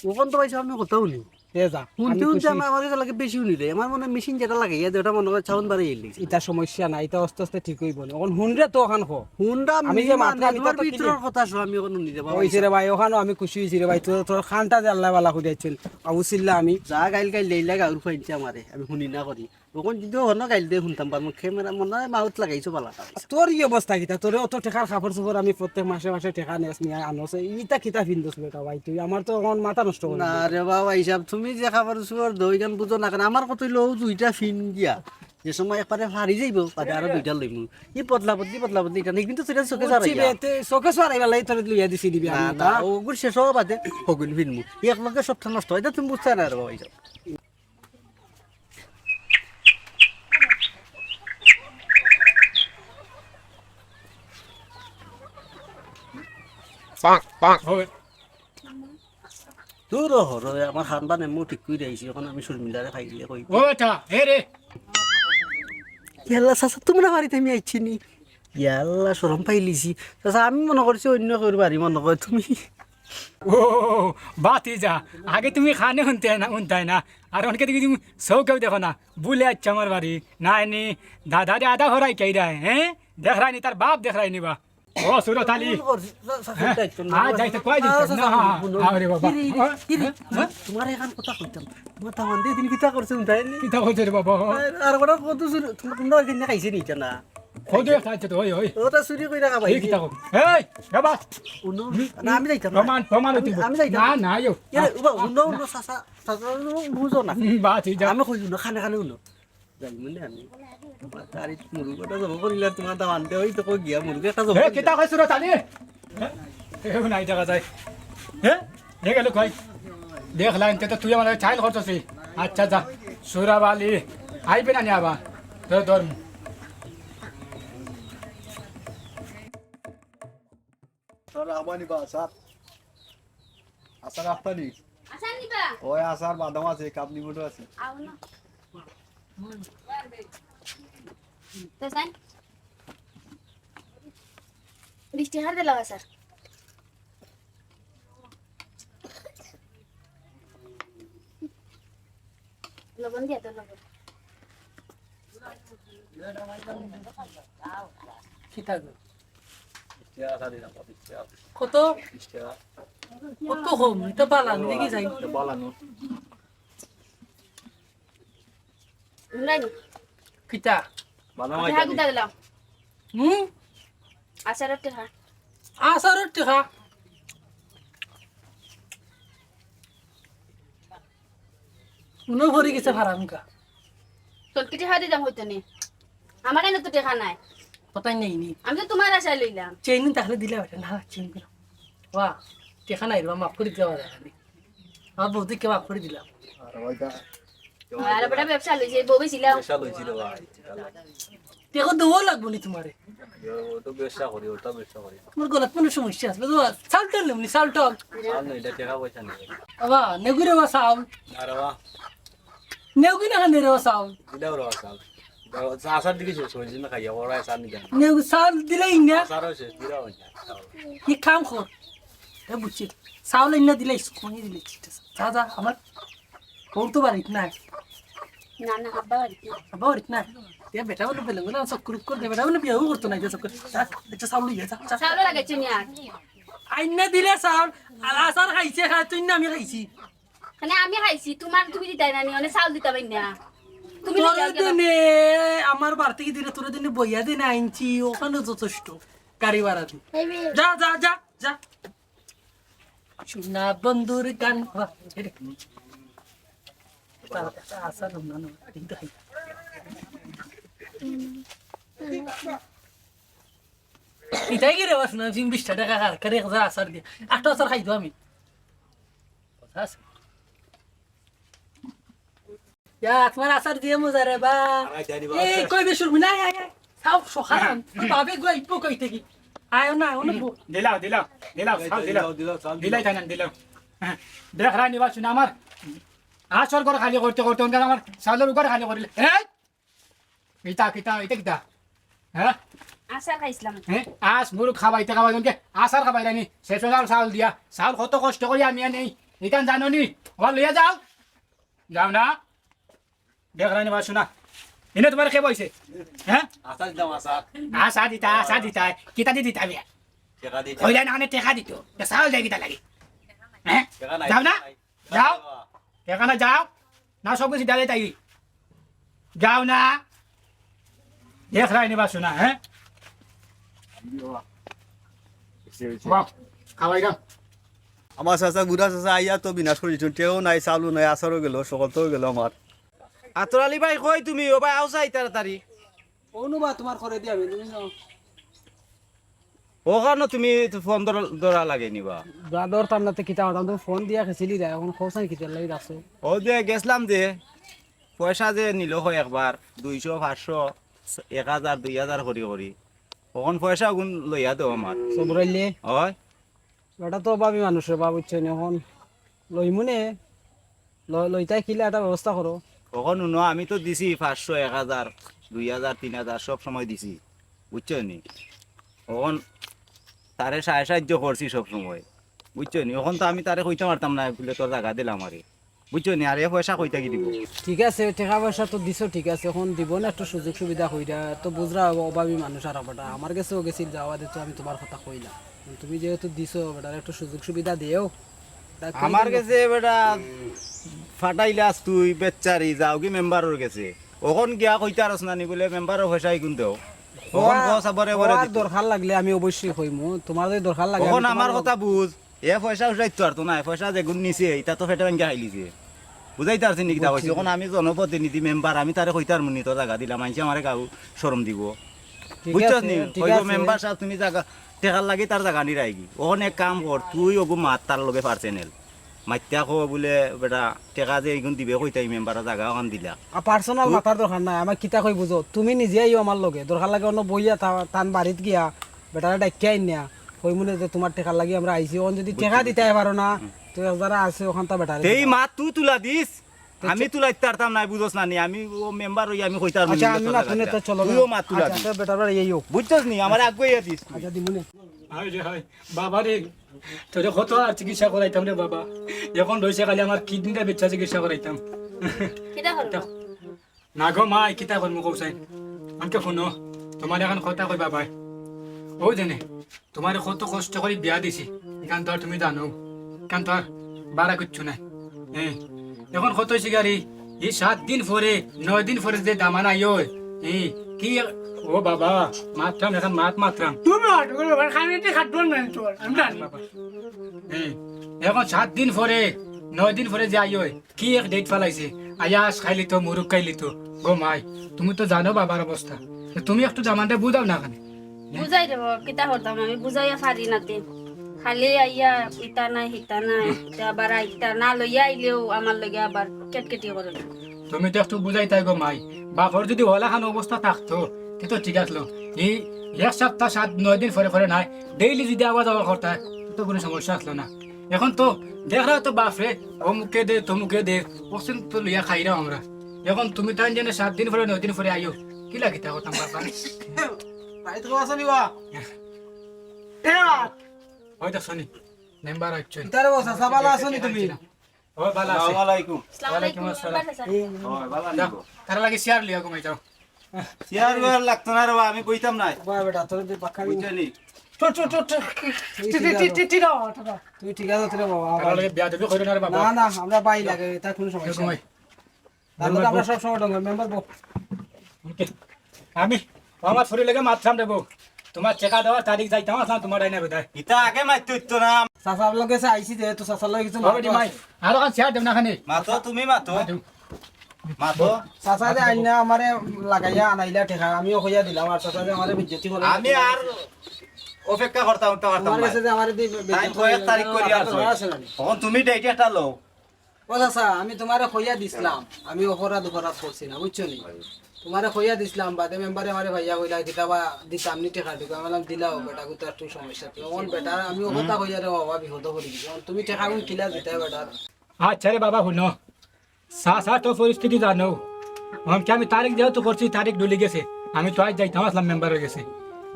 অখন তো ভাই সাহেব আমি কথা হুনি। এ যা, হুনতে আমি হুনতে খুশি। আমার, আমার লাগে বেশি হুনিলে, আমার মনে হয় মেশিন যেটা লাগাইয়া দে, ওটা মনে হয় সাউন্ড বাড়াই এলি। ইতা সমস্যা নাই, ইতা আস্তে আস্তে ঠিক অইবো নে। অখন হুন রে তো অখান ক। হুনরা আমি যে মাতলাম, ইতা তো ভিতরর কথা সব আমি অখন হুনি রে বাবা। অইছে রে ভাই, অখানো আমি খুশি অইছি রে ভাই, তোর, তোর কানটা যে আল্লায় বালা করি আইছইন। আবু সিল্লা আমি। যা গাইল গাইল লেইলা গাউর ফাইনছে আমারে, আমি হুনি না করি। অখন যদি হনো গাইল দে হুনতাম পারমু, ক্যামেরা মনে হয় মাউথ লাগাইছো বালা। তোর ই অবস্থা কিতা? তোরে অত টেকার কাপড় চোপড় আমি প্রত্যেক মাসে মাসে টেকা নেস নিয়া আনস, ইতা কিতা ফিন্দস বেটা ভাই তুই? আমার তো অখন মাথা নষ্ট করি না দিলি। রে বাবা, হিসাব তুমি যে কাপড় চোপড় দেও, ইখান বুঝো না কেনে? আমার কত অইলো দুইটা ফিন দিয়া, যে সময় একবারে ফারি যাইবো, বাদে আরো দুইটা লইমু। ই বদলা বদলি, বদলা বদলি, ইটা নাই কিন্তু সেটা চোখে বুঝছি চড়াইয়া। বে, তে চোখে চড়াইবার লাগি তোরে লইয়া দিছি দিবি না, আমি, না, তা? ওগুর শেষ হওয়া বাদে হগুন ফিনমু। ই এক লগে সবটা নষ্ট হয়, ইটা তুমি বুঝছো না রে বাবা, হিসাব। দূর হ রে, আমার হানবান এমন ঠিক করি আইছি, অখন আমি শর্মিলারে খাইলে কই। ও বেটা, এ রে। ইয়াল্লা, চাচা, তোমরা বাড়িত আমি আইছি নি? ইয়াল্লা, শরম পাইলিছি। চাচা, আমি মনে করছি অন্য কেউর বাড়ি, মনে কয় তুমি। ও, বাতি যা। আগে তুমি কানে হুনতে না, হুনতায় না। আর অনেকে দেখি তুমি চউখেও দেখো না। বুলে আইছো আমার বাড়ি। নাই নি, দাদারে আদা হরাই কেইরায়, হ্যাঁ? দেখরায় নি, তার বাপ দেখরায় নি বা। ও, সুরত আলী। ভুল করছি, চা-, চা-, হ্যাঁ? দায়িত্ব না। আ, যাইতে কই দিতে? চাচা, না, চাচা, হুনো। আরে বাবা। কিরে, হ্যাঁ? কিরে, হ্যাঁ? তোমার এখান কথা কইতাম। তোমার দামান দিয়ে দিন কিতা করছে উনতাই নি? কিতা করছে রে বাবা? আর, আর ওরা কত চুরি, তোমরা, তোমরা ওই দিন খাইছে নি, না? কত খাইছে তো, ওই, ওই। ওটা চুরি কইরা খাবাই। এই কিতা কর? এই, বাবা। হুনো, হুম, না, আমি যাইতাম না। প্রমাণ, প্রমাণ আমি, হইতে আমি যাইতাম না, না। না, ইয়ো। এ, বাবা, হুনো, হুনো, চাচা, চাচা, হুনো, বুঝো না। হুম, বাবা, তুই যা। আমি কই হুনো, কানে কানে হুনো। যাইমু নে আমি। তোমার গাড়িত মুরগ একটা জব করিলে আর তোমার দাম আনতে হই তো কই গিয়া মুরগ একটা জব এ, করিলে। কিতা কইছ রে তালি? এ, এ, নাই দেখা যায়। এ, এ গেল কই? দেখলাম, তে তো তুই আমার চাইল করতেছিস। আচ্ছা, যা। সুরাবালি, আইবে না নি আবার? ধর, ধর। তোর আবানি বা আচার? আচার আফতানি? আচার নিবা? ওই আচার, বাদাম আছে, কাপ নিমটো আছে। আও না। তো সাইন। বিশ টেকার দিলাও আচার। লবণ দিয়া তো লবণ। কিতা গো? কত? কত কম? ইটা বালা নি দেখি যাই। নাই। কিতা? বাদাম আইতা কিতা দিলাম? হুম? আচারর টেকা। আচারর টেকা? মনে পড়ি গেছে ফারামকা। চলতি টেকা দিতাম হইতো নি। আমার এনে তো টেকা নাই। কথাই নেই নি। আমি তো তোমার আশায় লইলাম। চেইন তাহলে দিলে বেটা না, চেইন দিলাম। বাহ, টেকা নাই রে, মাফ করি দেওয়া যায় না। আমার বউদিকে মাফ করি দিলাম। আর ওইটা আর বেটা ব্যবসা লইছে, বউ বেচিলাম। ব্যবসা লইছিল ভাই। দেখো, দেওয়া লাগবো নি তোমারে। ও তো ব্যবসা করি, ওটা ব্যবসা করি। তোমার গলাত কোনো সমস্যা আছে? বুঝো, চাউল টাউল নেবনি, চাউল টাউল। চাউল নেই, এটা টেকা পয়সা নেই। বাবা, নেগুরে বা চাউল। আরে বাবা। নেগুই না খান রে বা চাউল। দিলাও রে বা চাউল। আসার দিকে শেষ হয়েছে না খাইয়া, ওরা আসার নিকে। নেগু চাউল দিলেই না। আসারও শেষ, দিলাও না। কি কাম কর? এ বুঝছি। চাউল ইন্না দিলে স্কুল দিলে। যা, যা, আমার বউ তো বাড়িত নাই। না, না, আব্বা বাড়িত নাই। আব্বা বাড়িত নাই। এ বেটা বলে বেলেন বলে চক্কর উক্কর দে, বেটা বলে বিয়াও করতো না, চক্কর। যা, একটা চাউল লইয়া যা, যা। চাউল লাগাইছে নি আর? আইন্না দিলে চাউল, আর আচার খাইছে, খায় তুই না আমি খাইছি। মানে আমি খাইছি, তোমার তুমি দিতাই না নি, মানে চাউল দিতা পারি না। তুমি তোরে লইয়া গেলা। দেনে, আমার বাড়ি থেকে দিলে তোরে দেনে বইয়া দেনে আনছি, ওখানে যথেষ্ট। গাড়ি ভাড়া দি। এই বে- যা, যা, যা, যা। সোনা বন্ধুর গান। তার কাছে আসার অন্যান্য কিন্তু হয়। এটাই কি রে বাস না, বিশ টেকা খার, করে এক হাজার আচার দিয়ে। আটটা আচার খাইতো আমি। কথা আছে। ইয়া, তোমার আচার দিয়ে মজা রে বা। এই, কই বে শুরু না, আয়, আয়, আয়। চাও, সকাল আন। তুই বাবে গো, ইপো কই থেকে? আয় না, আয় না, বো। দিলাও, দিলাও, দিলাও, চাউল দিলাও। দিলাও, দিলাও, চাউল দিলাই দিলাও। তাই না, দিলাও। হ্যাঁ, দেখ রায় নিবা শুনে আমার আচার ঘর খালি করতে করতে ওনকার আমার চাউলর ঘর খালি করিলে। এই! ইতা, কিতা, ইতা কিতা? হ্যাঁ? আচার খাইছিলাম। হ্যাঁ? আজ মুরুখ খাবাইতে খাবাইতে ওনকে আচার খাবাইলানি। সে সোনার চাউল দিয়া। চাউল কত কষ্ট করি আমি আনি। ইখান জানো নি? ওখান লইয়া যাও। যাও না। দেখ রায় নিবা শুনা। এনে তোমার কে বইছে? হ্যাঁ? আচার দিতাম, আচার। আচার দিতা, আচার দিতা। কিতা দি দিতা বিয়া? টেকা দিতাম। কইলা না, আনে টেকা দিত। তে চাউল দেয় কিতা লাগি? হ্যাঁ? টেকা নাই, যাও না? টেকা নাই। যাও। টেকা না, যাও। না, সব কিছু দিলে তাই। যাও না। দেখ রায় নিবা শুনা, হ্যাঁ? বাহ, খাওয়াই দাও। আমার চাচা, বুড়া চাচা আইয়া তো বিনাশ করি দিছইন। টেকাও নাই, চাউলও নাই, আচারও গেল, সকলতাও গেল আমার। আতর আলী ভাই, কই তুমি? ও ভাই, আও চাই তাড়াতাড়ি। অনুবা তোমার করে দিয়া আমি, তুমি যাও। ওখানো তুমি তো ফোন ধরা, ধরা লাগে নিবা। বা ধরতাম না তো কিতা করতাম, তুমি ফোন দিয়া খেছিলি রে, এখন খোঁজ নাই কিতার লাগি রাখছো? ও যে গেছলাম যে, পয়সা যে নিল হয় একবার, দুইশো, পাঁচশো, এক হাজার, দুই হাজার করি করি। ওখান পয়সা ওগুন লইয়া দেও আমার। সবুরাইলে? হয়। বেটা তো অভাবী মানুষ রে বা, বুঝছো নি? এখন লইমুনে, ল-, লইতায় কিলা একটা ব্যবস্থা করো। ওখান হুনো, আমি তো দিছি পাঁচশো, এক হাজার, দুই হাজার, তিন হাজার সব সময় দিছি, বুঝছো নি? ওখান তারে সাহায্য সাহায্য করছি সব সময়, বুঝছো নি? ওখান তো আমি তারে কইতাম পারতাম না, বুলে তোর জাগা দিলাম আরে, বুঝছো নি? আর এ পয়সা কই থাকি দিব? ঠিক আছে, টেকা পয়সা তো দিছো, ঠিক আছে, এখন দিব না একটু সুযোগ সুবিধা কইরা, তো বুঝরা অভাবী মানুষ আর বেটা, আমার গেছেও গেছিল যাওয়া দে, তো আমি তোমার কথা কইলাম, তুমি যেহেতু দিছো বেটার একটু সুযোগ সুবিধা দেও। তা কই আমার দিন গেছে বেটা ফাটাইলাস তুই বেচারি, যাওগি মেম্বারর গেছে, ওখান গিয়া কইতারস না নি বুলে মেম্বারর পয়সা ইগুন দেও, ওখান কওয়া, কওয়া সাবরে বরে কওয়ার দিত। দরকার লাগলে আমি অবশ্যই কইমু, তোমার যদি দরকার লাগে ওখান আমি আমার তোমার কথা বুঝ, এ পয়সা উঠাইতো পারতো না, এ পয়সা যেগুন নিছে, ইতা তো ফেটে ভাঙ্গা খাইলিছে। বুঝাইতে পারছি নি কিতা কইছি? বুঝছি। এখন আমি জনপ্রতিনিধি মেম্বার, আমি তারে কইতার মুনি তো জাগা দিলাম, মানষে আমারে গাউ শরম দিব। ঠিক বুঝছস আছে, নি? ঠিক কইব আছে। মেম্বার সাব তুমি জাগা, টেকার লাগি তার জাগা নিরাইগি। ওখান এক কাম কর, তুই ওগু মাত তার লগে পার্সোনাল। মাতিয়া কো বুলে, বেটা, টেকা যে ইগুন দিবে কইতাই মেম্বারর জাগা ওখান দিলা। আর পার্সোনাল তুই মাতার দরকার নাই, আমার কিতা কই বুঝো, তুমি নিজে আইও আমার লগে, দরকার লাগে অন্য বইয়া তা-, তান বাড়িত গিয়া, বেটারে ডাকিয়া আইন না, কইমুনে যে তোমার টেকার লাগি আমরা আইছি, অন যদি টেকা দিতায় পারো না, হুম। তো এক যারা আছে ওখান তা বেটারে তেই দিবা। মাত তুই তুলা দিস, তো আমি চ-, তুলাইতে পারতাম না, বুঝোস না নি, আমি ও মেম্বার অই আমি কইতার আচ্ছা, আমি মাত হুনে তো চলো তুইও না। মাত তুলা আচ্ছা, দিস। তো বেটার বাড়ি আইও। বুঝছস নি? আমারে আগুয়াইয়া দিস তুই। আচ্ছা, দিমুনে। হায় রে হায়, বাবা রে, তোরে কত আর চিকিৎসা করাইতাম রে বাবা, এখন রইছে খালি আমার কিডনিটা বেচা চিকিৎসা করাইতাম। কিতা করবো? না গো মাই, কিতা করমু কও চাইন? আমাকে হুনো, তোমার এখন কথা কই বাবাই। ও জানে, তোমারে কত কষ্ট করি বিয়া দিছি, ইখান তো আর তুমি জানো, ইখান তো আর বাড়া কিচ্ছু নাই। হ্যাঁ, এখন কত অইছে গাড়ি, এই সাত দিন পরে, নয় দিন পরে যে দামান আইও, এই কি এক-, ও বাবা, মাতরাম, এখন মাত মাতরাম। তুমি অটো করে ওখানে খাটবো না তো, আমি জানি। বাবা। এই, এখন সাত দিন পরে, নয় দিন পরে যে আইও, কি এক ডেট ফালাইছে, আয়াস খাইলি তো, মুরুক খাইলি তো। গো মাই, তুমি তো জানো বাবার অবস্থা, তো তুমি একটু দামানরে বুঝাও না কেনে। বুঝাই দেবো, কিতা করতাম আমি, বুঝাইয়া পারি না তে। খালি আইয়া ইতা নাই, হিতা নাই, ইতা আবার আইতা না লইয়া আইলেও আমার লগে আবার কেটকেটি করে। তুমি তো একটু বুঝাইতায় গো মাই, বাপর যদি ওলাখান অবস্থা থাকতো, তে তো ঠিক আছিল। এই এক সপ্তাহ সাত নয় দিন পরে পরে নাই, ডেইলি যদি আওয়া যাওয়া করতায়, তে তো কোনো সমস্যা আছিল না। এখন তো দেখরায় তো বাপরে, অমুকে দে, তমুকে দে, অকসিন তো লইয়া খাইরাম আমরা। এখন তুমি তাইন যেন সাত দিন পরে, নয় দিন পরে আইও, কিলা কিতা করতাম বাবা? ভাই, তুমি আছো নি বা? এ বাবা। ওই দেখছো নি, মেম্বার আইছইন। ইতারে বসা, সা ভালা আছো নি তুমি? ও, ভালা আছি। আসসালামু আলাইকুম। আসসালামু আলাইকুম, ওয়ালাইকুম আসসালাম। মেম্বার চাচা। ও, ভালা যাও, আছি। তার লাগি চেয়ার লইয়া ঘুমাই যাও। চেয়ার ওয়ার লাগতো না রে বা, আমি বইতাম নায়। বা বেটা, তোর যে বাক্কা বুঝছো নি? টো, টো, টো, টো। তুই টি, টি, ঠিক টি, আছো। টি, টি, টি, টি, টি। তুই ঠিক আছো তো রে বাবা? তার লগে বেয়াদবি করিও না রে বাবা। না, না, আমরা ভাই লাগে, তার কোনো সমস্যা ঘুমাই। নাই। তার লগে আমরা সব সময় ডঙ্গর মেম্বার বউ। ওকে। আমি আমার ফুরি লগে মাতরাম রে বউ। তুমার টেকা দেওয়ার তারিখ যাইতাম আছলাম তুমার ডাইনে বেটায়। ইতা আগে মাততে অইতো না। চাচার লগে গেছে আইছি যেহেতু চাচার লগে কিছু ও বেটি মাই, আরো খান চেয়ার দেও না খানি। মাতো, তুমি মাতো। মাতো। মাতো। চাচা যে আইনা আমারে লাগাইয়া আনাইলা টেকা, আমিও কইয়া দিলাম, আর চাচা যে আমারে বেইজ্জতি করে। আমি আর অপেক্ষা করতাম, উঠতে পারতাম তুমার না। গেছে যে আমারে দি-, তাই বেইজ্জতি কয়েক করে তারিখ করি আর কথা কই। আছে না নি? তখন তুমি ডেট একটা লও। ও চাচা, আমি তুমারে কইয়া দিছলাম, আমি অপরাধ অপরাধ করছি না, বুঝছো নি? তুমারে কইয়া দিছলাম, বাদে মেম্বারে আমারে ভাইয়া কইলা, কিতাবা দিতাম নি টেকা টুকা, আমি বললাম, দিলাও বেটা, গুতা একটু সমস্যা। তুই অখন বেটা, আমি ও কথা কইয়া রে বাবা, বিপদ করি দিছি। অখন তুমি টেকা গুন কিলা দিতায় বেটা? আচ্ছা রে বাবা, হুনো, চাচার তো পরিস্থিতি জানো, অখন কি আমি তারিখ যেহেতু করছি, তারিখ ঢুলি গেছে, আমি তো আইজ যাইতাম আছলাম মেম্বারর গেছে।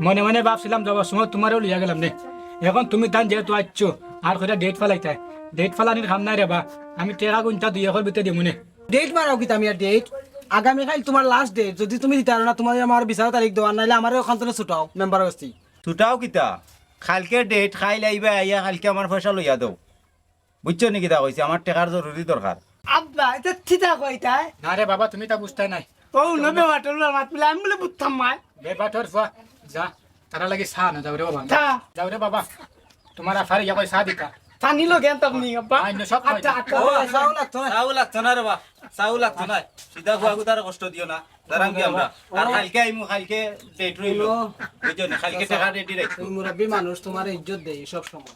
মনে মনে ভাবছিলাম, যাবার সময় তুমারেও লইয়া গেলাম নে। অখন তুমি তান যেহেতু আইছো, আর কইরা ডেট ফালাইতায়, ডেট ফালানির কাম নাই রে বা, আমি টেকা গুনতা দুই একর ভিতরে দিমু নে। ডেট মারাও কিতা মিয়া ডেট? আগামীকাইল তুমার লাস্ট ডেট, যদি তুমি দিতায় পারো না, তুমার আমার বিচারো তারিখ দেওয়ার, নাইলে আমারে অখান থনে ছুটাও মেম্বারর গেছে। ছুটাও কিতা? কাইলকে ডেট, কাইল আইবা, আইয়া কাইলকে আমার পয়সা লইয়া দেও। বুঝছো নি কিতা কইছি? আমার টেকার জরুরি দরকার। আব্বা, ইতা কিতা কইতায়? না রে বাবা, তুমি তা বুঝতায় নায়। ও, না, বেবাটর ফুয়ার মাত বুলে আমি বুলে বুঝতাম মায়। বেবাটর ফুয়া, যা, তারার লাগি চা আনো, যাও রে বাবা। চা। যাও রে বাবা, তুমার আফারে ইয়া কই চা দিতা। পানি লগে আনতাম নি, আব্বা। আইন সব আচ্ছা, খাইতাম। আচ্ছা। ও, চাও লাগতো না। চাও লাগতো না রে বা, চাও লাগতো না। সিধা ফুয়াগুতারে কষ্ট দিও না। দাঁড়াও কি আমরা? আর কাইলকে আইমু, কাইলকে ডেট রইলো। বুঝছো নি? কাইলকে টেকা রেডি রাখো। তুমি মুরব্বি মানুষ, তুমারে ইজ্জত দেই সব সময়।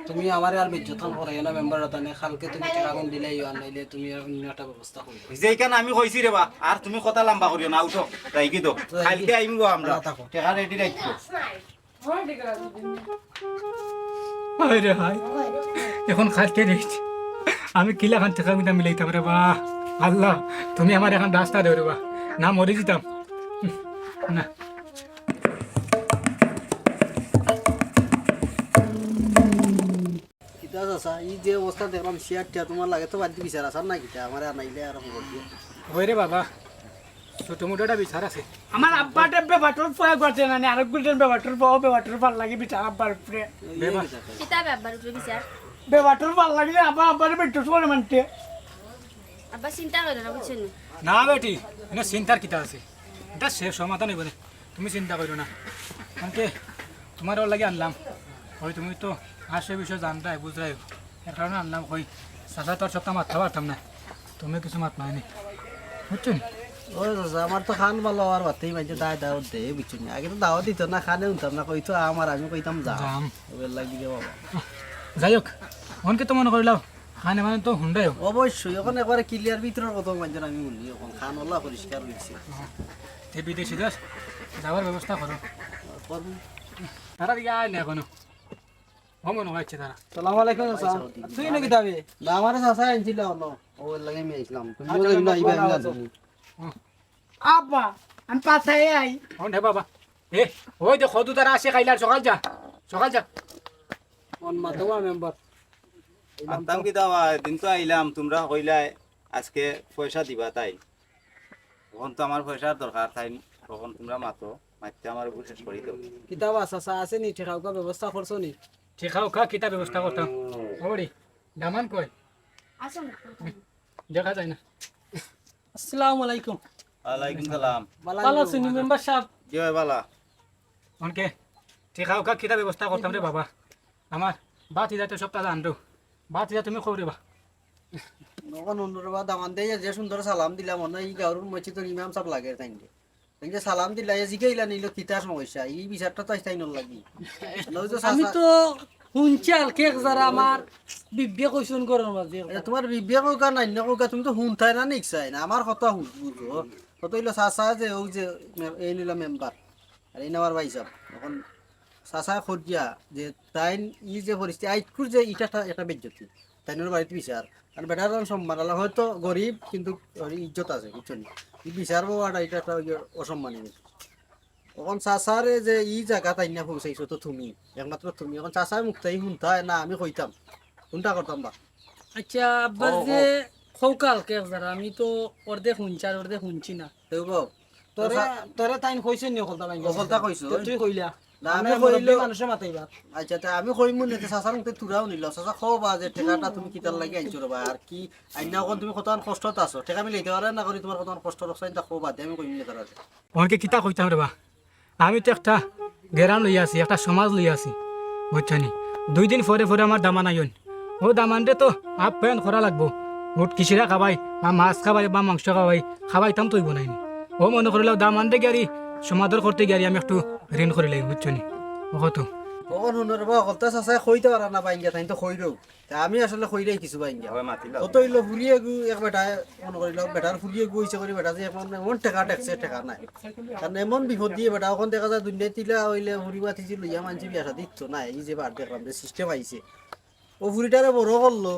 তুমি আমারে আর বেইজ্জত খান করাইও না, মেম্বার অতানে। কাইলকে তুমি টেকা গুন দিলাইও, আর নাইলে তুমি আর অন্য একটা ব্যবস্থা করো। যে ইখান আমি কইছি রে বা, আর তুমি কথা লম্বা করিও না, উঠো। যাই কি দো? কাইলকে আইমু আমরা। টেকা রেডি রাখো। হায় রে হায়, অখন কাইলকে ডেট। আমি কিলাখান টেকা গুনতা মিলাইতাম রে বা। আল্লাহ, তুমি আমারে অখন রাস্তা দেও রে বা, না মরি যিতাম। না। কিতা চাচা, ই যে অবস্থা দেখলাম, চেয়ার টেয়ার তুমার লাগে তো বাদ দি বিচার আছার না কিতা? আমারে আনাইলে আর খবর দিয়া। ওই রে বাবা, ছোট মোটো একটা বিচার আছে। আমার আব্বারে বেবাটর ফুয়া করছে না নি, আরক গুলটেন বেবাটর ফুয়া, বেবাটর ফুয়ার লাগি বিচার আব্বার উপরে। কিতা বে আব্বার উপরে বিচার? বেবাটর ফুয়ার লাগি যে আব্বা, আব্বারে বেট্টুস করে মানতে। আব্বা চিন্তা করো না, বুঝছো নি? না বেটি, ইনো চিন্তার কিতা আছে? ইটা সমাধান অইবো নে। তুমি চিন্তা করো না। কারণ কি, তুমার ওর লাগি আনলাম। ওই তুমি তো আসে বিষয় জানতায়, বুঝরায়। এর কারণে আনলাম, কই, চাচা তো আর সবটা মাততা পারতাম না। তুমি কিছু মাত নাই নি। বুঝছো নি? ওই চাচা, আমার তো খান ভালা অওয়ার বাদেউ মাইনষে দায় দাওয়াত দেয়, বুঝছো নি? আগে তো দাওয়াত দিতো না, খানে হুনতাম না, কইতো আমার, আমি কইতাম যা। যাম। ওর লাগি রে বাবা। যাই হোক, অখন কিতা মনো করিলাও? খানে মানে তো হুনরায়। অবশ্যই, অখন একবারে clear ভিতরর কথা মানষর আমি হুনি, অখন খান অলা পরিষ্কার অইছে। তে বিদেশি দেশ যাওয়ার ব্যবস্থা করো। করমু। তারা দিকে আয় না অখনো। ও মনো অয় আইছে তারা। সালাম আলাইকুম চাচা। তুই নাকি দাবি? না, আমারে চাচায় আনছিল অনো। ওর লাগি আমি আইছলাম। তুমিও আচ্ছা, দেখি না, আইবা, আইবা, আইবা আইবা। তুমি। হুম। আব্বা, আমি পাছায় আই। অন হে বাবা। এ, ওই দে কদু তারা আছে, কাইল আর সকাল যা। সকাল যা। অন মাতবা মেম্বার। আনতাম কিতা বা, এদিন তো আইলাম, তুমরা কইলায় আজকে পয়সা দিবা তাইন। অখন তো আমার পয়সার দরকার তাইন, অখন তুমরা মাতো, মাততে আমার উপর শেষ করি দেও। কিতা বা চাচা, আছে নি টেকা উকা ব্যবস্থা করছো নি? টেকা উকা কিতা ব্যবস্থা করতাম? ও বাড়ি, দামান কই? আসো না। দেখা যায় না। আসসালামু আলাইকুম। ওয়ালাইকুম সালাম। ভালা আছইন নি মেম্বার সাব? জি অয়, ভালা। অনকে টেকা উকা কিতা ব্যবস্থা করতাম রে বাবা? আমার ভাতিজায় তো সবটা জানলো। ভাতিজা তুমি কও রে বা। অখন হুনো রে বা, দামান দেইয়া যে সুন্দর সালাম দিলাম, অনো ই গাউর মসজিদর ইমাম সাব লাগের তাইন রে। তাইন যে সালাম দিলা, এ জিগাইলা নিলো কিতা সমস্যা? ই বিচারটা তো আইজ তাইনর লাগি। নয় তো আমি চাচা তো হুনছি আলকে এক যারা আমার বিবিয়ে কইছইন ঘরর মাঝে। এ, তুমার বিবিয়ে কউকা নাইন না কউকা, তুমি তো হুনতায় না, নিকছাইন না। আমার কথা হুন, বুঝো। কথা অইলো চাচা যে অউ যে মে-, এইন অইলা মেম্বার। আর এইন আমার ভাইসাব। অখন চাচায় কইরা যে তাইন ই যে পরিস্থিতি, আইজকুর যে ইটা একটা, একটা বেইজ্জতি। তাইনর বাড়িত বিচার। আর বেটার অখন সম্মান, আলা হয়তো গরিব, কিন্তু ওর ইজ্জত আছে, বুঝছো নি? ই বিচার পাওয়াটা ইটা একটা অইলো অসম্মানী কিন্তু। অখন চাচারে যে ই জাগাত আইনা পৌঁছাইছো তো তুমি, একমাত্র তুমি। অখন চাচায় মুখতাই হুনতায় না আমি কইতাম, কুনটা করতাম বা? আচ্ছা, আব্বার ও, যে ও। কউকা আলকে এক যারা, আমি তো অর্ধেক হুনছি আর অর্ধেক হুনছি না। কেউ কও? তোরে, চাচা তোরে তাইন কইছইন নি অকলতা ভাই? অকলতা কইছো? তে তুই কইলা। না, আমি আমরা কইলে মুরব্বি মানুষে মাতাইবা। আচ্ছা, তে আমি কইমু নে, তে চাচার মুখে তুরাও নিল। চাচা, কও বা যে টেকাটা তুমি কিতার লাগি আনছো রে বা? আর কি আইনা অখন তুমি কতখান কষ্টত আছো? টেকা মিলাইতে পারো না করি তুমার কতখান কষ্ট রক্ষা, ইটা কও বা, তে আমি কইমু নে তারারে। অনকে কিতা কইতাম রে বা? আমি তো একটা গেরাম লইয়া আছি, একটা সমাজ লইয়া আছি, বুঝছো নি? দুই দিন পরে পরে আমার দামান আইন। ও দামানরে তো আপ্যায়ন করা লাগবো। উট কিশিরা খাবাই, বা মাছ খাবাই, বা মাংস খাবাই, খাবাইতাম তো অইবো নাইনি। ও মনে করিলাও দামানরে গিয়ারি সমাদর করতে গিয়ারি আমি একটু ঋণ করিলাই, বুঝছো নি? ও কত? অখন হুনর বা, হকলতা চাচায় কইতা পারা না বাইঙ্গা, তাইন তো কইরো। তা আমি আসলে কইরাই কিছু বাইঙ্গা। কত অইলো ফুরিয়ে গু এক বেটা, মনে করিলাও বেটার ফুরিয়ে গু অইছে করি বেটা যে এখন এমন টেকা ঠেকছে, টেকা নাই। কারণ এমন বিপদ দিয়ে বেটা, অখন দেখা যায় দুনিয়া তিলা অইলে ফুরি বাতিছি লইয়া মানছি বিয়া শাদি দিত না। এই যে বার দেখলাম যে সিস্টেম আইছে, ও ফুরিটারে বড় করলো,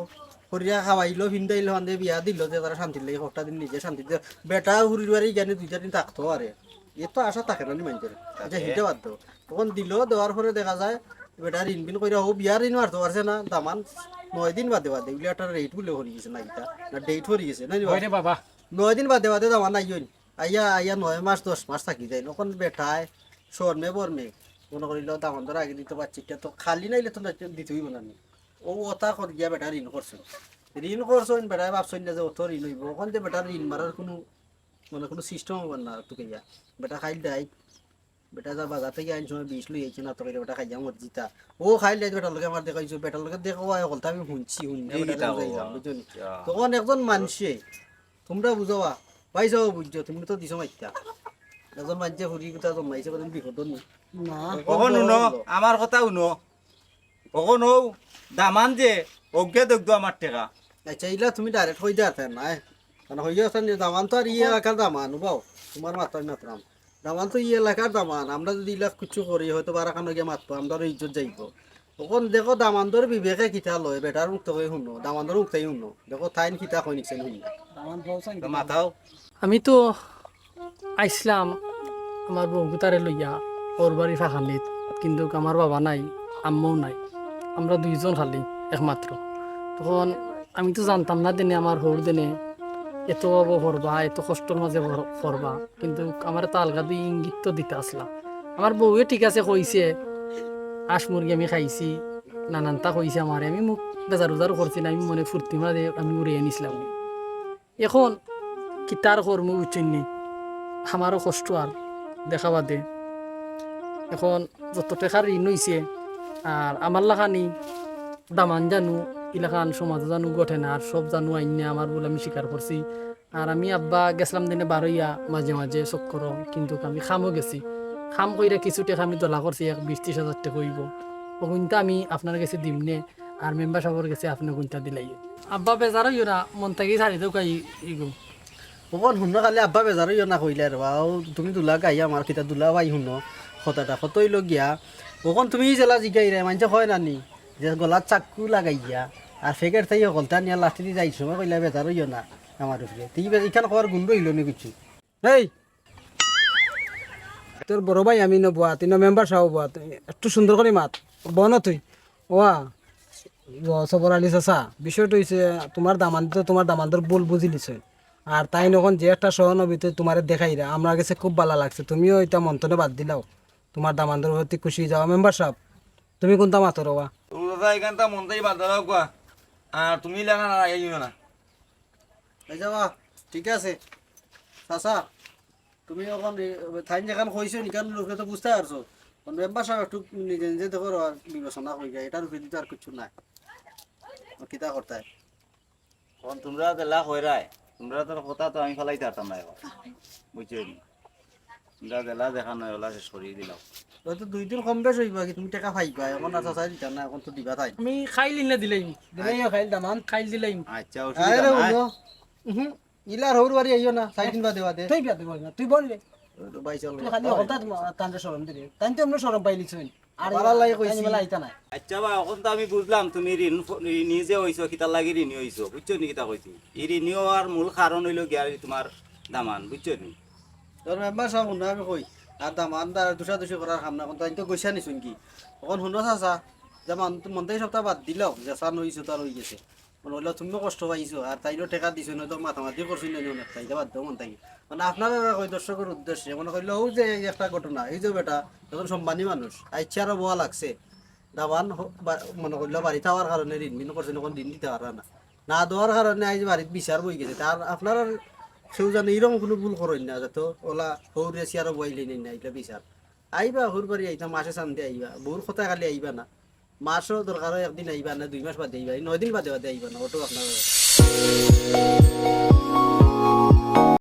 করিয়া খাওয়াইলো, ফিন্দাইলো, হান্দে বিয়া দিল, যে তারা শান্তির লাগি, কটা দিন নিজে শান্তিতে, বেটা ফুরির বাড়ি গিয়া দুই চার দিন থাকতো পারে। এ তো আশা থাকে না নি মানষের। আচ্ছা, হিটা বাদ দাও। তখন দিল, দেওয়ার পরে দেখা যায়, বেটা ঋণ বিন কইরা ও বিয়া ঋণ মারতে পারছে না, দামান নয় দিন বাদে বাদে, বুলে একটা রেট বুলে হরি গেছে না কিতা, না ডেট হরি গেছে, না নি বা? ওই রে বাবা। নয় দিন বাদে বাদে দামান আইন। আইয়া, আইয়া নয় মাস, দশ মাস থাকি যায়। তখন বেটায় শরমে বরমে মনে করিল, দামান ধরে আগে দিতে পারছি, ইটা তো খালি নাইলে তো না, দিতে অইবো না নি। ও ওটা কর গিয়া বেটা ঋণ করছে। ঋণ করছইন, বেটায় ভাবছইন না যে অত ঋণ অইবো। অখন যে বেটার ঋণ মারার কুনু, মানে, কুনু সিস্টেম অইবো না, তুকে গিয়া। বেটা খাইল দেয়, বেটা যা বাজার থাকি আইন সময় বিষ লই আইছে না, তো কইরা বেটা খাইয়া মরি যিতা। ও খাইল দেয়, বেটার লগে আমার দেখা অইছে, বেটার লগে দেখা অয়, হকলতা আমি হুনছি, হুনি এই বেটার কিতা লগে কও? যাইলাম, বুঝছো নি? আচ্ছা। তখন একজন মানষে, তোমরা বুঝাওয়া, ভাই যাও বুঝছো, তুমি তো দিছো মাইতা। একজন মানষে ফুরি কুতা জন্মাইছে, কদিন বিপদ নি। না। তখন অখন হুনো, বড় হলো। আমার কথা হুনো। অখন অউ দামান যে, অজ্ঞে দেখতো আমার টেকা। আচ্ছা, ইলা তুমি direct কই দেওয়ার তাই না, এ? মানে, হইয়া আছে নি, দামান তো আর ই এলাকার দামান, উবাও, তোমার মাথায় মাতরাম। দামান তো ই এলাকার দামান, আমরা যদি ইলা কিছু করি, হয়তো বারাখানো গিয়া মাতবো, আমরারও ইজ্জত যাইবো। অখন দেখো, দামান্দর বিবেকে কিতা লয়, বেটার মুখ থাকি হুনো, দামান্দর মুখ থাকি হুনো। দেখো, তাইন কিতা কইন, ইকছেন হুনো। দামান বলছেন তো কিতা? মাতাও। আমি তো আইছলাম আমার বউগুতারে লইয়া ওর বাড়ি ফাখানিত, কিন্তু আমার বাবা নাই, আম্মাও নাই, আমরা দুইজন খালি একমাত্র। তখন আমি তো জানতাম না দেনে আমার হউর দেনে এত অভাব পড়বা, এত কষ্টর মাঝে পড়-, পড়বা, কিন্তু আমারে তো আলগা দি ইঙ্গিত তো দিতা আছলা। আমার বউয়ে ঠিক আছে কইছে, হাঁস মুরগি আমি খাইছি, নানানতা কইছে আমারে, আমি মুখ বেজার উজারও করছি না, আমি মনে ফুর্তি মাঝে আমি উড়িয়ে নিছিলাম। এখন কিতার কর্ম বুঝছইন নি? আমারও কষ্ট আর দেখা বাদে। এখন যত টেকার ঋণ অইছে, আর আমার লাখানি দামান জানু, ইলাখান সমাজও জানু ঘটে না, আর সব জানু আইন না, আমার ভুল আমি স্বীকার করছি। আর আমি আব্বা গেছলাম দিনে বারইয়া মাঝে মাঝে চক্করো, কিন্তু আমি কামও গেছি। কাম কইরা কিছু টেকা আমি দলা করছি, এক বিশ ত্রিশ হাজার টেকা অইবো। অগুইনতা আমি আপনার গেছে দিমনে, আর মেম্বার সাবর গেছে আপনে অগুইনতা দিলাইও। আব্বা বেজার অইও না, মন থাকি ছাড়ি দেউক্কা ইগু। অখন হুনো খালি আব্বা বেজার অইও না কইলা রে বা, অউ তুমি দুলা গাই আমার কিতা দুলা ভাই হুনো, কথাটা কত অইলো গিয়া। অখন তুমি ই জেলা জিগাইরায়, মানষে কয় না নি, যে গলাত চাক্কু লাগাইয়া, আর ফেকের থাকি হকলতা নিয়া লাঠি দি যাই সময় কইলা বেজার অইও না আমার উপরে। তুই বে-, ইখান কওয়ার গুণ রইলো নি কিছু। এই, তোর বড় ভাই আমি নবুয়া, তুই না মেম্বার সাব বুয়া, তুই একটু সুন্দর করি মাত, বনো তুই। ওয়া, ও সবর আলী চাচা, বিষয়টা অইছে, তোমার দামান্দ তো তোমার দামান্দর ভুল বুঝিলিছইন। আর তাইন অখন যে একটা সহানুভূতি তোমারে দেখাইরা, আমরার গেছে খুব ভালা লাগছে। তুমিও ইটা মন থনে বাদ দিলাও, তোমার দামান্দর প্রতি খুশি অই যাও। মেম্বার সাব, তুমি কুনতা মাতো রে বা? ও চাচা, ইখানতা মন থাকি বাদ দিলাও কুয়া। আর তুমি ইলাখান আর আইও না। এই যাবা, ঠিক আছে। চাচা, তুমি অখন এ, তাইন যেখান কইছইন, ইখান লোকে তো বুঝতে পারছো। অখন মেম্বার সাব একটু নিজে নিজে দেখো রে, আর বিবেচনা করি যায়, ইটার উপরে দিতে আর কিচ্ছু নাই। আর কিতা করতায়? অখন তুমরা যেলা কইরায়, তুমরার কথা তো আমি ফালাইতাম পারতাম না অখন। বুঝছো নি? তুমরা যেলা যেখান অয়, অলা শেষ করি দিলাও। অয় তো দুই দিন কম বেশ অইবা কি, তুমি টেকা পাইবা, অখন আর চাচায় দিতা না, অখন তো দিবা তাইন। আমি খাইল ইনলে দিলাইমু। দিলাইও খাইল দামান। খাইল দিলাইমু। আচ্ছা, আরে অসুবিধা রে নাই। উনো। উহু। ইলার হউর বাড়ি আইও না, চাইর দিন বাদে বাদে। তুই বিয়া দিবি না, তুই বল রে। ওই তো ভাই চল। তুই খালি হকলতা তানরে শরম দিরে। তাইন তো এমনে শরম পাইলিছইন। আর বালা লাগে তাইন কইছি। ইবালা আইতা নায়। আচ্ছা বা, অখন তো আমি বুঝলাম তুমি ঋণ ফ-, ঋণী যে অইছো, কিতার লাগি ঋণী অইছো, বুঝছো নি কিতা কইছি? ই ঋণী অওয়ার মূল কারণ অইলো গিয়া তুমার দামান, বুঝছো নি? তোর মেম্বার সাব হুনো আমি কই, আর দামান দা দুষাদুষি করার কাম না, অখন তাইন তো গইছা নিছইন কি? অখন হুনো চাচা, দামান তো মন থাকি সবতা বাদ দিলাও, যেসান অইছে তার অইগেছে। মনে অইলো তুমিও কষ্ট পাইছো, আর তাইনও টেকা দিছইন, অয়তো মাতামাতি করছইন না অনেকটা, ইটা বাদ দেও মন থাকি। মানে আপনারারে কই দর্শকর উদ্দেশ্যে, মনে করিলাও অউ যে এই একটা ঘটনা, এই যে বেটা একজন সম্মানী মানুষ, আইচ্ছা আরো বওয়া লাগছে, দামান হ-, বা-, মনে করিলাও বাড়িত আওয়ার কারণে ঋণ মিন করছইন, অখন ঋণ দিতা পাররা না, না দেওয়ার কারণে আইজ বাড়িত বিচার বইগেছে। তে আপনারার কেউ যেন ইরকম কুনু ভুল করইন না, যাতে অলা হউরে চেয়ারো বওয়াইলাইন না, ইটা বিচার। আইবা, হুর বাড়ি আইতা, মাসে চান্দে আইবা। বউর কথা খালি আইবা না, মাসও দরকার অয় একদিন আইবা, না দুই মাস বাদে আইবা, এই নয় দিন বাদে বাদে আইবা না, অটো আপনার।